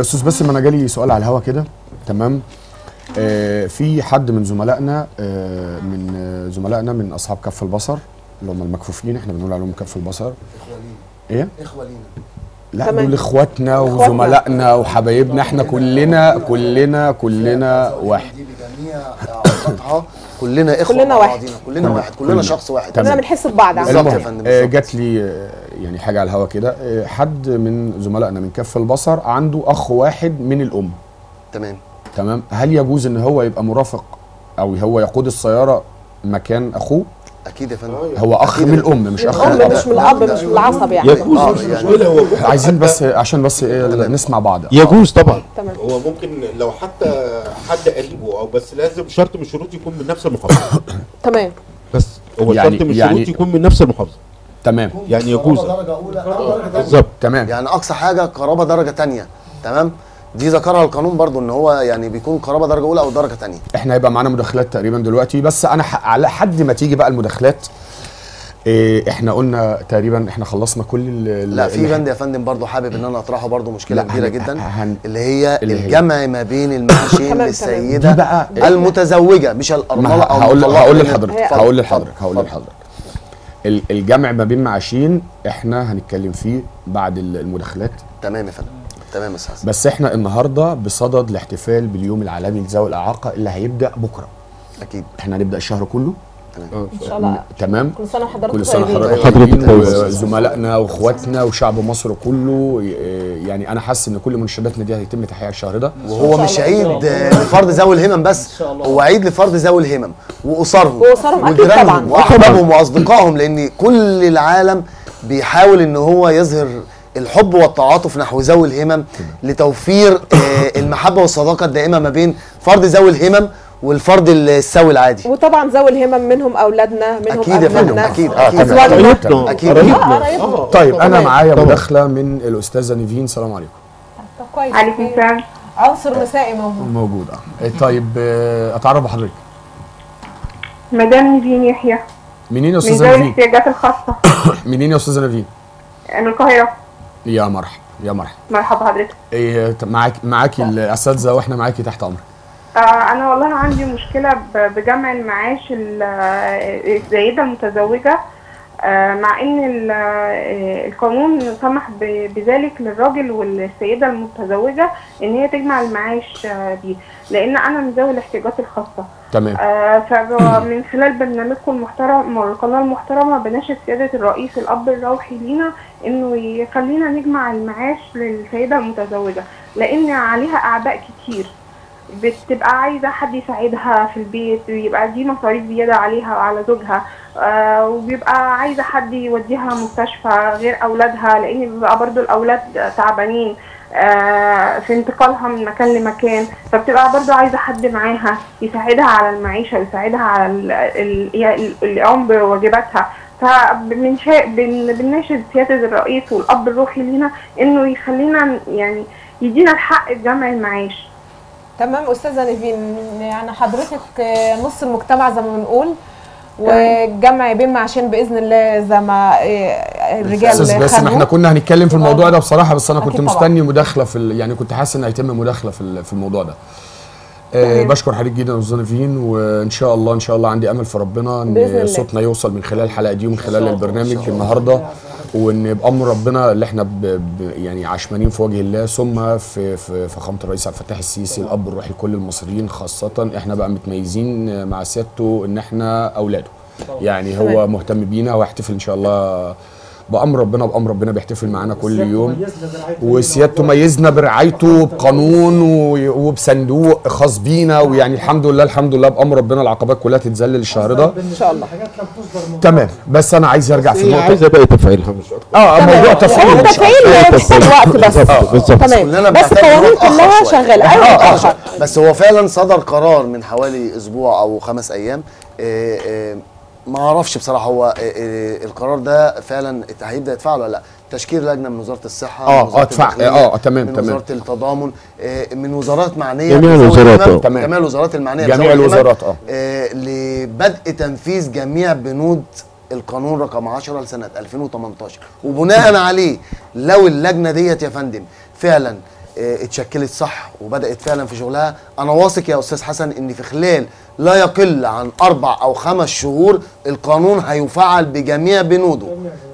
استاذ باسم، انا جالي سؤال على الهوا كده، تمام؟ في حد من زملائنا، من اصحاب كف البصر اللي هم المكفوفين، احنا بنقول عليهم كف البصر. ايه؟ اخوه لينا. لا، دول اخواتنا وزملائنا وحبايبنا، احنا كلنا كلنا كلنا واحد. دي بجميع اعاقاتها كلنا اخوه، كلنا واحد، كلنا واحد، كلنا شخص واحد، كلنا بنحس ببعض. بالظبط يا فندم. جات لي يعني حاجة على الهوا كده، حد من زملائنا من كف البصر عنده اخ واحد من الام. تمام. تمام. هل يجوز ان هو يبقى مرافق او هو يقود السيارة مكان اخوه؟ اكيد يا فندم، هو اخ من الام مش اخ من الاب، مش من الاب، مش من العصب يعني. يجوز، مش مشكلة. هو عايزين بس عشان بس نسمع بعض. يجوز طبعا. تمام. هو ممكن لو حتى حد قريبه او بس لازم شرط من الشروط يكون من نفس المحافظة. تمام. بس هو يعني شرط من الشروط يعني يكون من نفس المحافظة. تمام. يعني يجوز درجه اولى او درجه ثانية. بالظبط. تمام. يعني اقصى حاجة قرابة درجه ثانية. تمام. دي ذكرها القانون برضو ان هو يعني بيكون قرابة درجه اولى او درجه ثانية. احنا هيبقى معانا مداخلات تقريبا دلوقتي، بس انا على حد ما تيجي بقى المداخلات احنا قلنا تقريبا احنا خلصنا كل لا في بند يا فندم برضو حابب ان انا اطرحه، برضو مشكلة كبيرة جدا اللي هي الجمع ما بين المعاشين للسيدة بقى المتزوجة مش الارملة او المطلقة. هقول لحضرتك هقول لحضرتك الجمع ما بين معاشين احنا هنتكلم فيه بعد المداخلات. تمام يا فندم. تمام يا استاذ. بس احنا النهارده بصدد الاحتفال باليوم العالمي لذوي الاعاقة اللي هيبدا بكره. اكيد احنا هنبدا الشهر كله. تمام ان شاء الله. تمام. كل سنة وحضرتك كل سنة وحضرتك وزملائنا واخواتنا وشعب مصر كله. يعني انا حاسس ان كل منشداتنا دي هيتم تحقيقها الشهر ده. وهو مش عيد لفرد ذوي الهمم بس، هو عيد لفرد ذوي الهمم واسرهم وجيرانهم واحبابهم واصدقائهم، لان كل العالم بيحاول ان هو يظهر الحب والتعاطف نحو ذوي الهمم لتوفير المحبة والصداقة الدائمة ما بين فرد ذوي الهمم والفرد السوي العادي. وطبعا ذوي الهمم منهم اولادنا، منهم اكيد يا فندم، اكيد اكيد اكيد. طيب انا معايا مداخله من الاستاذة نيفين. السلام عليكم. طب كويس. عليكم السلام. عنصر نسائي موجود. طيب اتعرف بحضرتك. مدام نيفين يحيى. منين يا استاذه نيفين؟ من ذوي الاحتياجات الخاصة. منين يا استاذه نيفين؟ من القاهرة. يا مرحبا يا مرحبا. مرحبا حضرتك. ايه معاكي الاساتذة واحنا معاكي تحت امرك. انا والله عندي مشكلة بجمع المعاش السيدة المتزوجة، مع ان القانون سمح بذلك للراجل والسيدة المتزوجة ان هي تجمع المعاش دي، لان انا من ذوي الاحتياجات الخاصة. تمام. فمن خلال برنامجكم المحترم والقناة المحترمة بناشد سيادة الرئيس الاب الروحي لينا انه يخلينا نجمع المعاش للسيدة المتزوجة، لان عليها اعباء كتير، بتبقى عايزه حد يساعدها في البيت، ويبقى دي مصاريف زيادة عليها وعلى زوجها، وبيبقى عايزه حد يوديها مستشفى غير اولادها، لان بيبقى برضو الاولاد تعبانين في انتقالها من مكان لمكان، فبتبقى برضو عايزه حد معاها يساعدها على المعيشة ويساعدها على القيام بواجباتها. فبنناشد سيادة الرئيس والاب الروحي لينا انه يخلينا يعني يدينا الحق في جمع المعاش. تمام استاذه نيفين، يعني حضرتك نص المجتمع زي ما بنقول، والجمع بين معاشين باذن الله زي ما الرجال. بس احنا كنا هنتكلم في الموضوع ده بصراحة، بس انا كنت مستني مداخله في يعني كنت حاسس ان هيتم مداخله في الموضوع ده. بشكر حضرتك جدا يا استاذه نيفين، وان شاء الله ان شاء الله عندي امل في ربنا ان صوتنا يوصل من خلال الحلقة دي ومن خلال البرنامج النهارده، وان بامر ربنا اللي احنا يعني عشمانين في وجه الله، ثم في فخامة الرئيس عبد الفتاح السيسي الاب الروحي لكل المصريين، خاصة احنا بقى متميزين مع سيادته ان احنا اولاده، يعني هو مهتم بينا وهيحتفل ان شاء الله بامر ربنا، بامر ربنا بيحتفل معانا كل يوم، وسيادته ميزنا برعايته بقانون وبصندوق خاص بينا، ويعني الحمد لله الحمد لله بامر ربنا العقبات كلها تتذلل الشهر ده ان شاء الله. تمام. بس انا عايز ارجع في النقطة، عايز ابقى تفعيلها مش اكتر. موضوع تفعيل، تفعيل محتاج وقت بس. تمام. بس القوانين كلها شغالة. ايوه بس هو فعلا صدر قرار من حوالي اسبوع او 5 ايام، ما اعرفش بصراحة هو القرار ده فعلا هيبدا يتفعل ولا لا. تشكيل لجنة من وزارة الصحة، من تمام من تمام، وزارة التضامن، من وزارات معنية، جميع الوزارات، تمام، جميع الوزارات المعنية، جميع الوزارات لبدء تنفيذ جميع بنود القانون رقم 10 لسنه 2018، وبناء عليه لو اللجنة ديت يا فندم فعلا اتشكلت صح وبدات فعلا في شغلها، انا واثق يا استاذ حسن ان في خلال لا يقل عن 4 أو 5 شهور القانون هيفعل بجميع بنوده،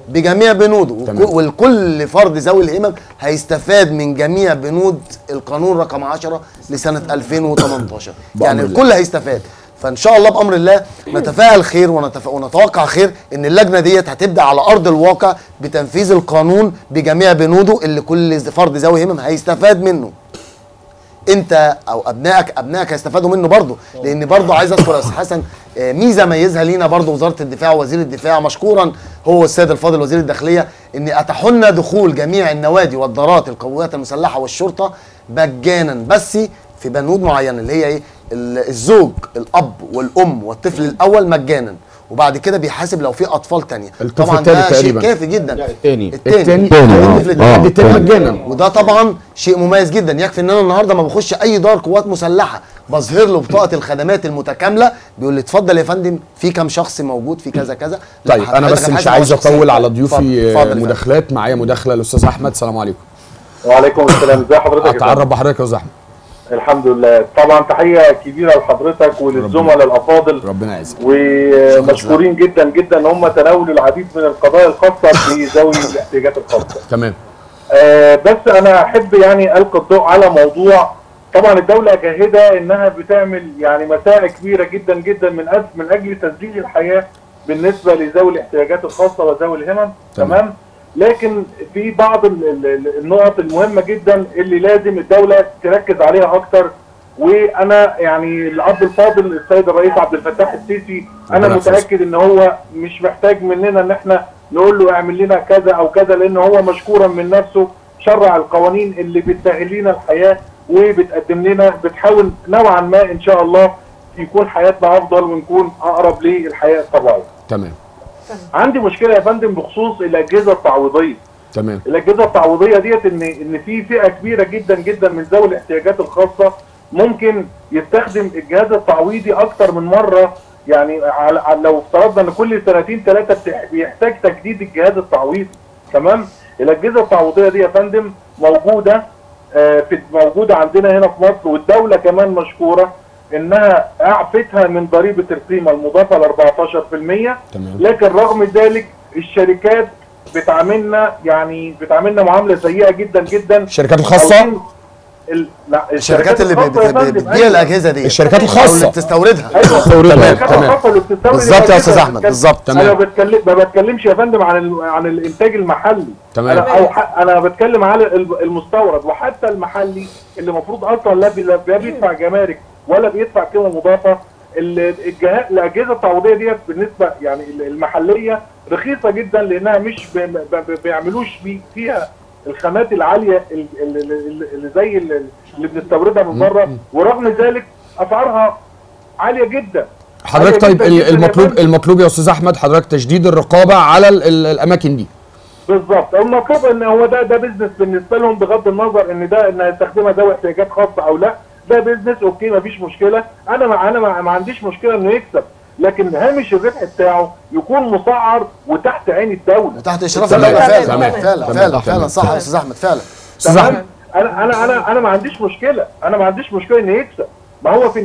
بجميع بنوده، والكل فرد ذوي الهمم هيستفاد من جميع بنود القانون رقم 10 لسنه 2018، يعني الكل هيستفاد. فان شاء الله بامر الله نتفائل خير ونتوقع خير ان اللجنة ديت هتبدا على ارض الواقع بتنفيذ القانون بجميع بنوده اللي كل فرد ذوي همم هيستفاد منه. انت او ابنائك هيستفادوا منه برضه، لان برضه عايز اذكر يا استاذ حسن ميزة ميزها لينا برضو وزارة الدفاع ووزير الدفاع مشكورا هو السيد الفاضل وزير الداخلية، ان اتاحوا لنا دخول جميع النوادي والدارات القوات المسلحة والشرطة مجانا، بس في بنود معينة اللي هي ايه؟ الزوج، الاب والام والطفل الاول مجانا، وبعد كده بيحاسب لو في اطفال تانية. طبعا ده شيء كافي جدا. الثاني الثاني مجانا، وده طبعا شيء مميز جدا. يكفي ان انا النهارده ما بخش اي دار قوات مسلحة بظهر له بطاقة الخدمات المتكاملة، بيقول لي اتفضل يا فندم في كام شخص موجود في كذا كذا. طيب انا بس مش عايز اطول على ضيوفي مداخلات، معايا مداخله الاستاذ احمد. السلام عليكم. وعليكم السلام، ازي حضرتك؟ اتعرف بحضرتك يا استاذ احمد. الحمد لله. طبعا تحية كبيرة لحضرتك وللزملاء الافاضل، ربنا يعزك، ومشكورين جدا جدا ان هم تناولوا العديد من القضايا الخاصة بذوي الاحتياجات الخاصة. تمام. بس انا احب يعني القي الضوء على موضوع. طبعا الدولة جاهده انها بتعمل يعني مساعي كبيرة جدا جدا من اجل تسهيل الحياة بالنسبة لذوي الاحتياجات الخاصة وذوي الهمم. تمام. لكن في بعض النقط المهمة جدا اللي لازم الدولة تركز عليها اكتر، وانا يعني الاب الفاضل السيد الرئيس عبد الفتاح السيسي انا متاكد ان هو مش محتاج مننا ان احنا نقول له اعمل لنا كذا او كذا، لان هو مشكورا من نفسه شرع القوانين اللي بتسهل لنا الحياة وبتقدم لنا، بتحاول نوعا ما ان شاء الله يكون حياتنا افضل ونكون اقرب للحياة الطبيعية. تمام. عندي مشكلة يا فندم بخصوص الاجهزة التعويضيه. تمام. الاجهزة التعويضيه ديت ان في فئة كبيرة جدا جدا من ذوي الاحتياجات الخاصة ممكن يستخدم الجهاز التعويضي اكتر من مرة، يعني لو افترضنا ان كل سنتين ثلاثة بيحتاج تجديد الجهاز التعويضي. تمام. الاجهزة التعويضيه دي يا فندم موجودة موجودة عندنا هنا في مصر، والدولة كمان مشكورة انها اعفتها من ضريبة القيمة المضافة ل 14%. تمام. لكن رغم ذلك الشركات بتعاملنا يعني بتعاملنا معاملة سيئه جدا جدا. الشركات الخاصة؟ لا، الشركات اللي بتبيع الاجهزة دي، الشركات الخاصة اللي بتستوردها. ايوه تمام. بالظبط يا استاذ احمد، بالظبط. تمام. انا ما بتكلمش يا فندم عن الانتاج المحلي. تمام. انا بتكلم على المستورد، وحتى المحلي اللي المفروض اصلا لا بيدفع جمارك ولا بيدفع قيمة مضافة. الاجهزة التعويضيه ديت بالنسبة يعني المحلية رخيصة جدا، لانها مش بيعملوش فيها الخامات العالية اللي زي اللي بنستوردها من بره، ورغم ذلك اسعارها عالية جدا. حضرتك طيب المطلوب يا استاذ احمد حضرتك تشديد الرقابة على الاماكن دي. بالظبط. المطلوب ان هو ده business بالنسبة لهم، بغض النظر ان ده ان هيستخدمها ذوي احتياجات خاصة او لا، ده business okay مفيش مشكلة. انا ما عنديش مشكلة انه يكسب، لكن هامش الربح بتاعه يكون مسعر وتحت عين الدولة وتحت اشراف الدولة. فعلا فعلا فعلا فعلا صح يا استاذ احمد، فعلا. استاذ احمد انا انا انا ما عنديش مشكلة، انا ما عنديش مشكلة انه يكسب. ما هو في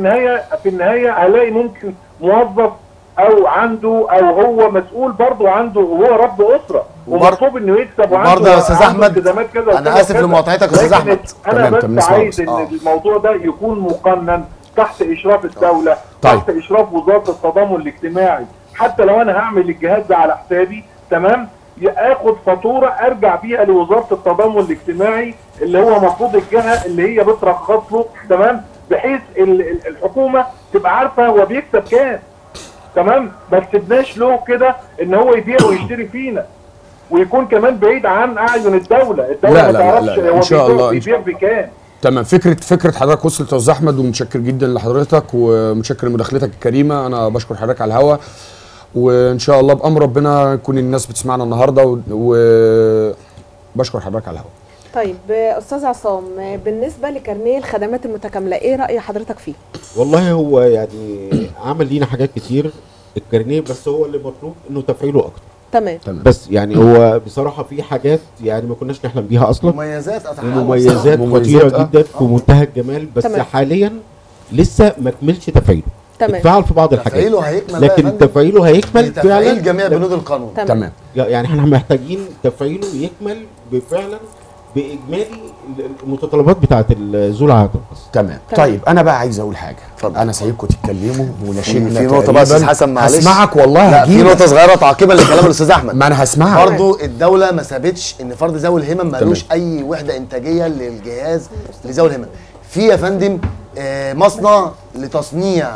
النهاية هلاقي ممكن موظف او عنده او هو مسؤول برضه عنده، وهو رب اسره ومطلوب انه يكسب وعنده برضه. يا استاذ احمد انا اسف لمقاطعتك يا استاذ احمد، انا بس عايز ان الموضوع ده يكون مقنن تحت اشراف الدولة. طيب. تحت اشراف وزارة التضامن الاجتماعي. حتى لو انا هعمل الجهاز ده على حسابي، تمام، اخد فاتورة ارجع بيها لوزارة التضامن الاجتماعي اللي هو المفروض الجهة اللي هي بترخص له، تمام، بحيث الحكومة تبقى عارفه هو بيكسب كام. تمام، ما تسيبناش له كده ان هو يبيع ويشتري فينا، ويكون كمان بعيد عن اعين الدولة. الدولة ما تعرفش هو ان شاء الله بيبيع بكام. تمام. فكرة حضرتك وصلت يا استاذ احمد، ومتشكر جدا لحضرتك ومتشكر لمداخلتك الكريمة. انا بشكر حضرتك على الهوا، وان شاء الله بامر ربنا يكون الناس بتسمعنا النهارده، وبشكر حضرتك على الهوا. طيب استاذ عصام، بالنسبة لكارنيه الخدمات المتكاملة ايه راي حضرتك فيه؟ والله هو يعني عمل لينا حاجات كتير الكارنيه، بس هو اللي مطلوب انه تفعيله اكتر. تمام. بس يعني هو بصراحة في حاجات يعني ما كناش نحلم بيها اصلا، مميزات خطيرة جدا في منتهى الجمال، بس تمام. حاليا لسه ما كملش تفعيله. تمام. اتفعل في بعض الحاجات، تفعيله هيكمل، لكن تفعيله هيكمل فعلا جميع بنود القانون. تمام. يعني احنا محتاجين تفعيله يكمل بفعلا باجمالي المتطلبات بتاعه ذو العاهات الخاصة. تمام. طيب انا بقى عايز اقول حاجة. اتفضل. انا سايبكم تتكلموا ونشيدنا في نقطة بس استاذ حسن، معلش هسمعك والله. لا في نقطة صغيرة تعقيبا لكلام الاستاذ احمد. ما انا هسمعك برضه. الدولة ما سابتش ان فرد ذوي الهمم مالوش اي وحده انتاجية للجهاز لذوي الهمم. في يا فندم مصنع لتصنيع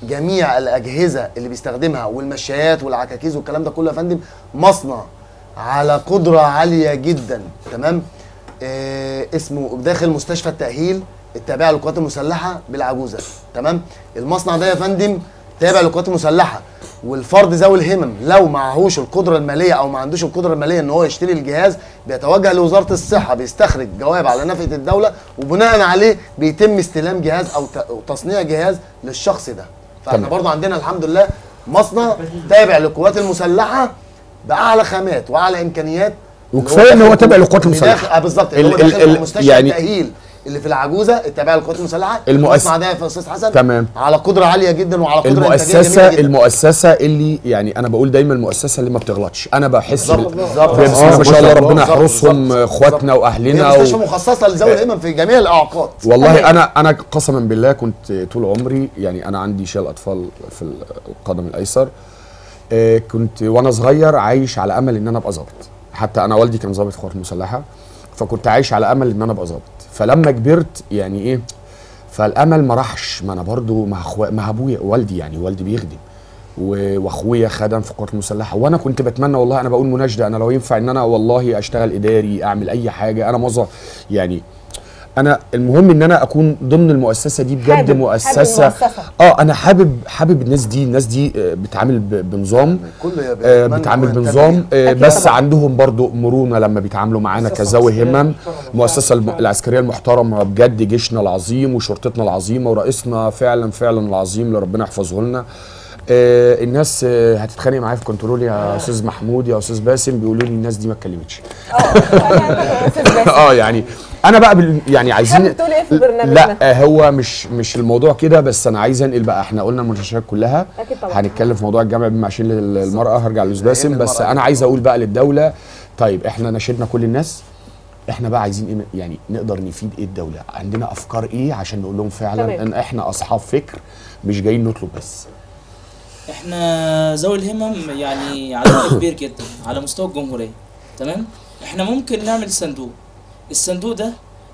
جميع الاجهزة اللي بيستخدمها والمشايات والعكاكيز والكلام ده كله يا فندم، مصنع على قدره عالية جدا. تمام. اسمه داخل مستشفى التاهيل التابعة للقوات المسلحة بالعجوزه. تمام. المصنع ده يا فندم تابع للقوات المسلحة، والفرد ذوي الهمم لو معهوش القدرة المالية او ما عندوش القدرة المالية ان هو يشتري الجهاز، بيتوجه لوزارة الصحة، بيستخرج جواب على نفقه الدولة، وبناء عليه بيتم استلام جهاز او تصنيع جهاز للشخص ده. فاحنا برضو عندنا الحمد لله مصنع تابع للقوات المسلحة باعلى خامات واعلى امكانيات، وكفاية ان هو تابع للقوات المسلحة. بالظبط، اللي هو داخل مستشفى يعني التاهيل اللي في العجوزة التابعة للقوات المسلحة. المصنع ده يا استاذ حسن تمام على قدره عالية جدا وعلى قدره انتاجية جميلة جدا. المؤسسة اللي يعني انا بقول دايما المؤسسة اللي ما بتغلطش. انا بحس بالظبط ما شاء الله ربنا يحرسهم اخواتنا واهلنا. مستشفى مخصصة لذوي الهمم في جميع الاعاقات. والله انا قسما بالله كنت طول عمري يعني انا عندي شلل اطفال في القدم الايسر. كنت وانا صغير عايش على امل ان انا ابقى ظابط. حتى انا والدي كان ظابط في القوات المسلحة، فكنت عايش على امل ان انا ابقى ظابط. فلما كبرت يعني ايه، فالامل ما راحش. ما انا برضو مع ابويا والدي، يعني والدي بيخدم واخويا خدم في القوات المسلحة، وانا كنت بتمنى والله، انا بقول مناشده، انا لو ينفع ان انا والله اشتغل اداري، اعمل اي حاجة، انا موظف يعني، انا المهم ان انا اكون ضمن المؤسسة دي بجد. حابب مؤسسة. حابب انا حابب الناس دي. الناس دي بتعامل بنظام، بتعامل بنظام، بس طبعا عندهم برضو مرونة لما بيتعاملوا معانا كذوي همم. المؤسسة العسكرية المحترمة بجد، جيشنا العظيم وشرطتنا العظيمة ورئيسنا فعلا فعلا العظيم اللي ربنا يحفظه لنا. الناس هتتخانق معايا في كنترول يا استاذ محمود يا استاذ باسم، بيقولوا لي الناس دي ما اتكلمتش. يعني انا بقى يعني عايزين تقول ايه في برنامجنا؟ لا هو مش الموضوع كده، بس انا عايز انقل بقى. احنا قلنا المناقشات كلها، هنتكلم في موضوع الجامع بمعاشين للمراة، هرجع للاستاذ باسم، بس انا عايز اقول بقى للدولة، طيب احنا ناشدنا كل الناس، احنا بقى عايزين ايه يعني، نقدر نفيد ايه الدولة؟ عندنا افكار ايه عشان نقول لهم فعلا ان احنا اصحاب فكر، مش جايين نطلب بس. احنا ذوي الهمم يعني عددنا كبير جدا على مستوى الجمهورية. تمام. احنا ممكن نعمل صندوق، الصندوق ده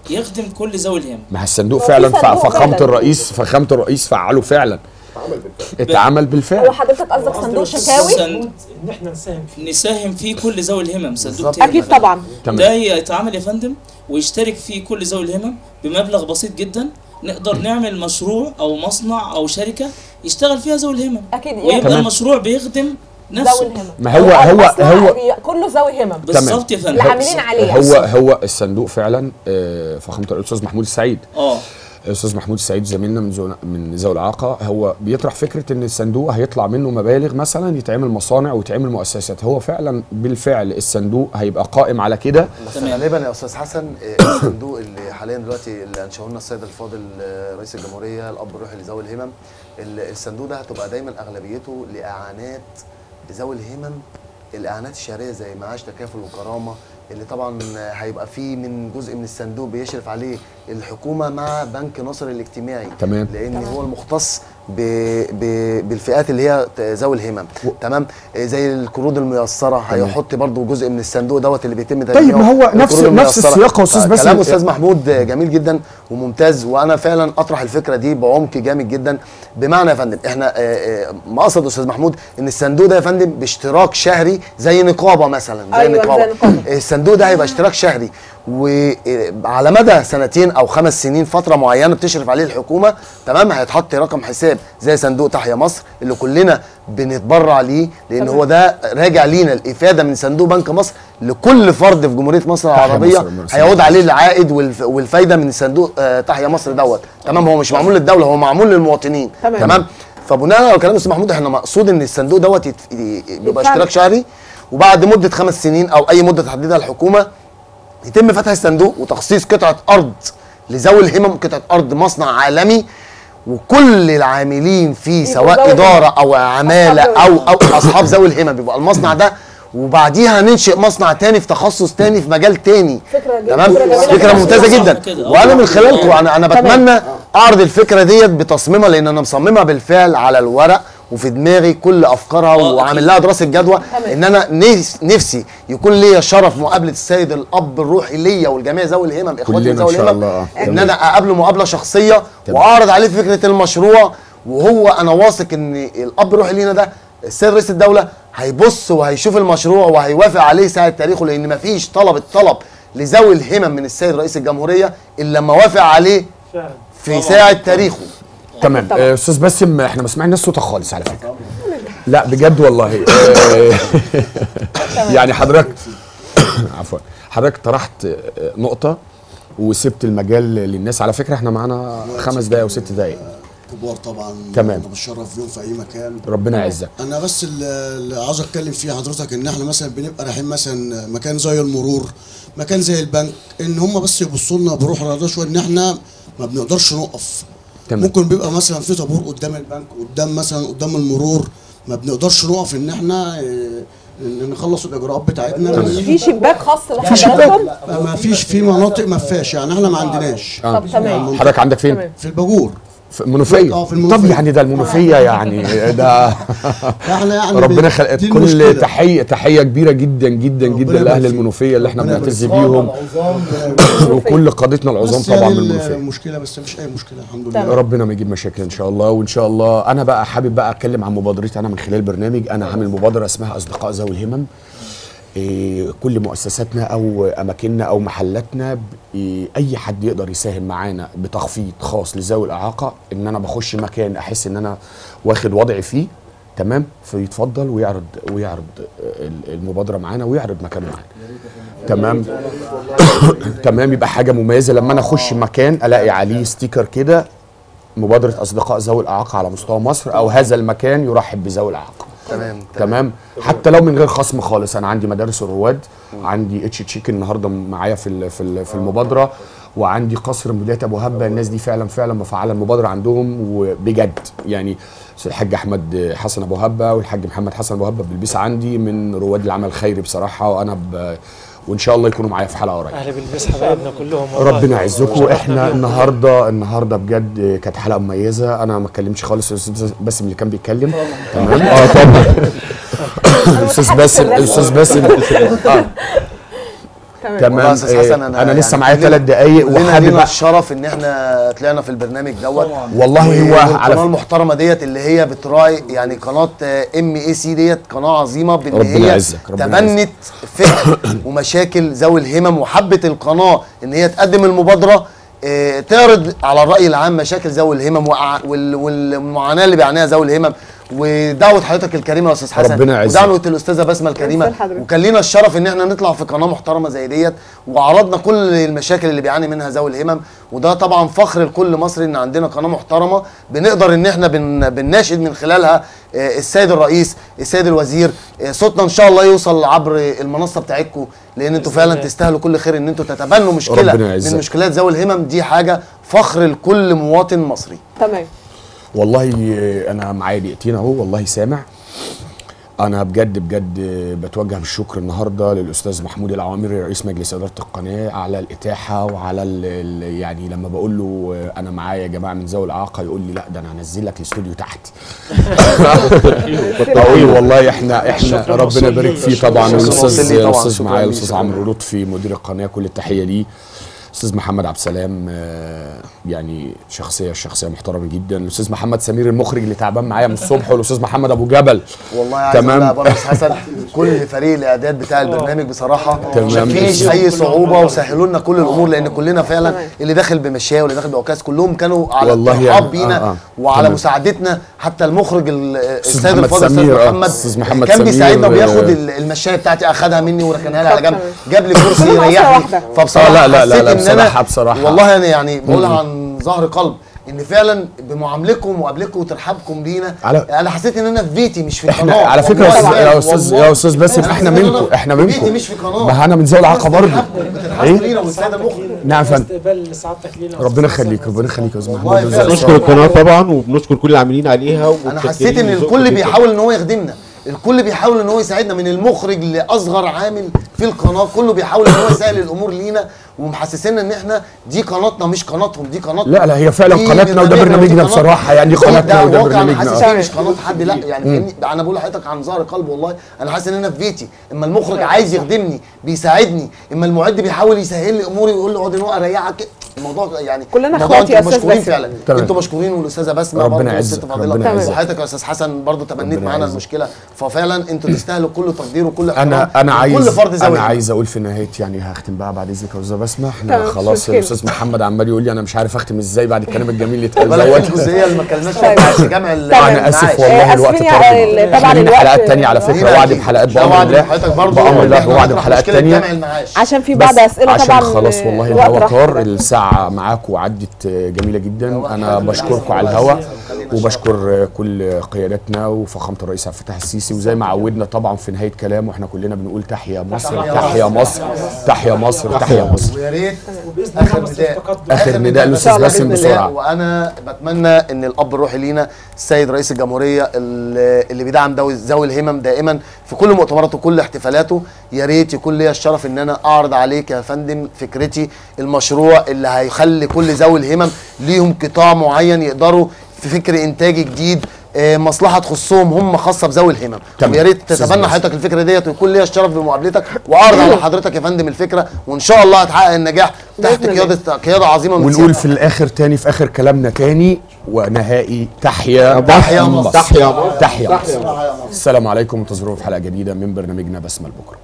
يخدم كل ذوي الهمم. ما الصندوق فعلا فخامة الرئيس، فخامة الرئيس فعله فعلا، اتعمل بالفعل. هو حضرتك قصدك صندوق شكاوي؟ ان احنا نساهم فيه، نساهم فيه كل ذوي الهمم، صندوق تاني اكيد طبعا. ده يتعمل يا فندم ويشترك فيه كل ذوي الهمم بمبلغ بسيط جدا، نقدر نعمل مشروع او مصنع او شركة يشتغل فيها ذوي الهمم. اكيد، ويبقى المشروع بيخدم نفسه. ذوي الهمم. ما هو هو هو كله ذوي همم بالظبط يا فندم، اللي عاملين عليه. هو الصندوق فعلا. فخامة الاستاذ محمود السعيد، الاستاذ محمود السعيد زميلنا من ذوي الاعاقة، هو بيطرح فكرة ان الصندوق هيطلع منه مبالغ مثلا يتعمل مصانع ويتعمل مؤسسات. هو فعلا بالفعل الصندوق هيبقى قائم على كده. بس غالبا يا استاذ حسن الصندوق اللي حاليا دلوقتي اللي انشاه لنا السيد الفاضل رئيس الجمهورية الاب الروحي لذوي الهمم، الصندوق ده هتبقى دايما اغلبيته لاعانات ذوي الهمم، الاعانات الشهرية زي معاش تكافل وكرامة، اللي طبعا هيبقى فيه من جزء من الصندوق بيشرف عليه الحكومة مع بنك ناصر الاجتماعي. تمام. لان هو المختص بالفئات اللي هي ذوي الهمم. تمام. زي القروض الميسره هيحط برضو جزء من الصندوق دوت اللي بيتم تجميعه. طيب ما هو نفس السياق يا استاذ باسم. كلام استاذ محمود جميل جدا وممتاز، وانا فعلا اطرح الفكرة دي بعمق جامد جدا. بمعنى يا فندم احنا مقصد استاذ محمود ان الصندوق ده يا فندم باشتراك شهري زي نقابة مثلا، زي نقابة. الصندوق ده هيبقى اشتراك شهري، وعلى مدى سنتين او 5 سنين، فترة معينة بتشرف عليه الحكومة. تمام. هيتحط رقم حساب زي صندوق تحيا مصر اللي كلنا بنتبرع ليه، لان هو ده راجع لينا الافادة من صندوق بنك مصر لكل فرد في جمهورية مصر العربية، هيعود عليه العائد والفايده من صندوق تحيا مصر دوت. تمام. هو مش معمول للدولة، هو معمول للمواطنين. تمام. فبناء على كلام الاستاذ محمود احنا مقصود ان الصندوق دوت بيبقى اشتراك شهري، وبعد مده 5 سنين او اي مده تحددها الحكومة يتم فتح الصندوق وتخصيص قطعه ارض لذوي الهمم، قطعه ارض مصنع عالمي، وكل العاملين فيه سواء ادارة او عماله او اصحاب ذوي الهمم بيبقى المصنع ده، وبعديها ننشئ مصنع تاني في تخصص تاني في مجال تاني. فكرة تمام، فكرة ممتازة جدا. وانا من خلالكم انا بتمنى اعرض الفكرة ديت بتصميمها، لان انا مصممها بالفعل على الورق وفي دماغي كل افكارها وعامل لها دراسة جدوى. ان انا نفسي يكون ليا شرف مقابله السيد الاب الروحي ليا والجميع ذوي الهمم، اخواتي ذوي الهمم، ان انا اقابله مقابله شخصية واعرض عليه فكرة المشروع وهو انا واثق ان الاب الروحي لينا ده السيد رئيس الدولة هيبص وهيشوف المشروع وهيوافق عليه ساعة تاريخه، لان مفيش طلب الطلب لذوي الهمم من السيد رئيس الجمهورية الا لما وافق عليه في ساعة تاريخه. تمام. استاذ باسم، احنا ما سمعناش صوتك خالص على فكرة. لا بجد والله. يعني حضرتك عفوا، حضرتك طرحت نقطة وسبت المجال للناس. على فكرة احنا معانا 5 دقائق و6 دقائق. كبار طبعا. تمام. انا بتشرف بيهم في اي مكان. ربنا يعزك. انا بس اللي عاوز اتكلم فيه حضرتك ان احنا مثلا بنبقى رايحين مثلا مكان زي المرور، مكان زي البنك، ان هم بس يبصوا لنا بروح رياضية شوية، ان احنا ما بنقدرش نقف. تمام. ممكن بيبقى مثلا في طابور قدام البنك، قدام مثلا قدام المرور، ما بنقدرش نقف ان احنا نخلص الاجراءات بتاعتنا. في شباك خاص لحضراتكم؟ ما فيش، في مناطق ما فيهاش، يعني احنا ما عندناش. طب تمام. حضرتك عندك فين؟ في الباجور. في المنوفية. في المنوفية. طب يعني ده المنوفية يعني ده احنا يعني ربنا خلق كل تحية كبيرة جدا جدا جدا لاهل المنوفية اللي احنا بنعتز بيهم وكل قادتنا العظام طبعا من المنوفية. المشكلة بس مفيش اي مشكلة الحمد لله. ربنا ما يجيب مشاكل ان شاء الله. وان شاء الله انا بقى حابب بقى اتكلم عن مبادرتي انا من خلال برنامج. انا عامل مبادرة اسمها اصدقاء ذوي الهمم. كل مؤسساتنا او اماكننا او محلاتنا، اي حد يقدر يساهم معانا بتخفيض خاص لذوي الاعاقة، ان انا بخش مكان احس ان انا واخد وضعي فيه تمام، فيتفضل ويعرض المبادرة معانا ويعرض مكانه معانا. تمام. تمام، يبقى حاجة مميزة لما انا اخش مكان الاقي عليه sticker كده مبادرة اصدقاء ذوي الاعاقة على مستوى مصر، او هذا المكان يرحب بذوي الاعاقة. تمام. حتى لو من غير خصم خالص. انا عندي مدارس الرواد، عندي اتش تشيك النهارده معايا في في المبادرة، وعندي قصر مديرية ابو هبه. الناس دي فعلا فعلا مفعله المبادرة عندهم وبجد. يعني الحاج احمد حسن ابو هبه والحاج محمد حسن ابو هبه بالبيس عندي من رواد العمل الخيري بصراحة، وانا وان شاء الله يكونوا معايا في حلقة قريب. اهلا بالبيس حبايبنا كلهم والله. ربنا يعزكم. احنا النهارده بجد كانت حلقة مميزة. انا ما اتكلمتش خالص، باسم اللي كان بيتكلم. تمام. طبعا الاستاذ باسم، الاستاذ باسم. تمام. استاذ حسن، انا لسه معايا 3 دقايق وحابب الشرف ان احنا طلعنا في البرنامج دوت والله. هو على القناة المحترمة ديت اللي هي بتراعي يعني قناة MAC ديت، قناة عظيمة بان هي تبنت فكر ومشاكل ذوي الهمم، وحبت القناة ان هي تقدم المبادرة تعرض على الراي العام مشاكل ذوي الهمم والمعاناة اللي بيعانيها ذوي الهمم. ودعوة حضرتك الكريمة يا استاذ حسن، ربنا يعزك، ودعوة الاستاذة بسمه الكريمة، وكان لنا الشرف ان احنا نطلع في قناة محترمه زي ديت وعرضنا كل المشاكل اللي بيعاني منها ذوي الهمم. وده طبعا فخر لكل مصري ان عندنا قناة محترمه بنقدر ان احنا بنناشد من خلالها السيد الرئيس، السيد الوزير. صوتنا ان شاء الله يوصل عبر المنصة بتاعتكم، لان انتوا فعلا تستاهلوا كل خير ان انتوا تتبنوا مشكلة من مشكلات ذوي الهمم. دي حاجة فخر لكل مواطن مصري. تمام. والله انا معايا دقيقتين اهو، والله سامع. انا بجد بجد بتوجه بالشكر النهارده للاستاذ محمود العوامري رئيس مجلس ادارة القناة على الاتاحه وعلى ال يعني لما بقول له انا معايا يا جماعة من ذوي الاعاقة يقول لي لا ده انا هنزل لك الاستوديو تحت. اقول والله احنا ربنا يبارك فيه طبعا. والاستاذ معايا الاستاذ عمرو لطفي مدير القناة، كل التحية ليه. الاستاذ محمد عبد السلام يعني شخصية محترمه جدا. الاستاذ محمد سمير المخرج اللي تعبان معايا من الصبح، والاستاذ محمد ابو جبل. والله عايز اقول يا برنس حسن كل فريق الاعداد بتاع البرنامج بصراحة مفيش اي صعوبة وسهلوا لنا كل الامور، لان كلنا فعلا اللي داخل بمشايه واللي داخل بعكاز كلهم كانوا على ترحاب بينا وعلى مساعدتنا. حتى المخرج السيد الفاضل الاستاذ محمد كان بيساعدنا وبياخد المشايه بتاعتي، اخدها مني وركنها لي على جنب، جاب لي كرسي يريحني. فبصراحة لا لا لا بصراحة والله انا يعني بقولها عن ظهر قلب ان فعلا بمعاملتكم وقابلكم وترحابكم بينا انا حسيت ان انا في بيتي مش في قناة. على فكرة يا استاذ يا استاذ باسم احنا منكم، احنا منكم، بيتي مش في قناة. ما انا من ذوي الاعاقة برضه. بترحبوا لينا والسادة المخرج. نعم فندم. استقبال سعادتك لينا. ربنا يخليك، ربنا يخليك يا استاذ محمود. بنشكر القناة طبعا وبنشكر كل العاملين عليها. انا حسيت ان الكل بيحاول ان هو يخدمنا، الكل بيحاول ان هو يساعدنا، من المخرج لاصغر عامل في القناة كله بيحاول ان هو يسهل الامور لينا ومحسسنا ان احنا دي قناتنا مش قناتهم، دي قناتنا. لا لا هي فعلا قناتنا وده برنامجنا بصراحة، يعني دي قناتنا وده برنامجنا. حاسس مش قناة حد، لا يعني فاهمني، انا بقول لحضرتك عن ظهر قلب والله انا حاسس ان انا في بيتي. اما المخرج عايز يخدمني بيساعدني، اما المعد بيحاول يسهل لي اموري ويقول لي اقعد هنا اريحك. الموضوع يعني كلنا اخوات يا استاذ مشكورين فعلا، انتوا مشكورين، والاستاذه بسمه ربنا يعزك، ربنا يعزك، وحضرتك يا استاذ حسن برضه تبنيت معانا المشكلة، ففعلا انتوا تستاهلوا كل تقدير وكل احترام. انا عايز كل فرد ذوي. انا عايز اقول في نهاية يعني هختم بقى بعد اذنك يا استاذه بسمه، احنا خلاص الاستاذ محمد عمال يقول لي انا مش عارف اختم ازاي بعد الكلام الجميل اللي اتقال دوت. الجزئية اللي ما اتكلمناش فيها جمع انا اسف والله الوقت طار. طبعا الوقت حلقات ثانية على فكرة، وعد بحلقات بامر الله، بامر الله وعد بحلقات ثانية عشان في بعض اسئلة طبعا. عشان خلاص والله الهوا طار، الساعة معاكم عدت جميلة جدا. انا بشكركم على الهوا وبشكر كل قيادتنا وفخامه الرئيس عبد الفتاح السيسي، وزي ما عودنا طبعا في نهاية كلامه احنا كلنا بنقول تحيا مصر، تحيا مصر، تحيا مصر، تحيا مصر. ويا ريت اخر نداء، اخر نداء للاستاذ باسم بسرعة. وانا بتمنى ان الاب الروحي لينا السيد رئيس الجمهورية اللي بيدعم ذوي الهمم دائما في كل مؤتمراته وكل احتفالاته، يا ريت يكون لي الشرف ان انا اعرض عليك يا فندم فكرتي، المشروع اللي هيخلي كل ذوي الهمم ليهم قطاع معين يقدروا في فكر انتاجي جديد، مصلحة تخصهم هم خاصة بذوي الهمم. ويا ريت تتبنى حضرتك الفكرة ديت، ويكون ليا الشرف بمقابلتك واعرض على حضرتك يا فندم الفكرة، وان شاء الله هتحقق النجاح تحت قيادة عظيمة. ونقول في الاخر تاني، في اخر كلامنا تاني ونهائي، تحيا تحيا مصر، تحيا مصر، تحيا مصر. السلام عليكم، وانتظرونا في حلقة جديدة من برنامجنا بسمه لبكرة.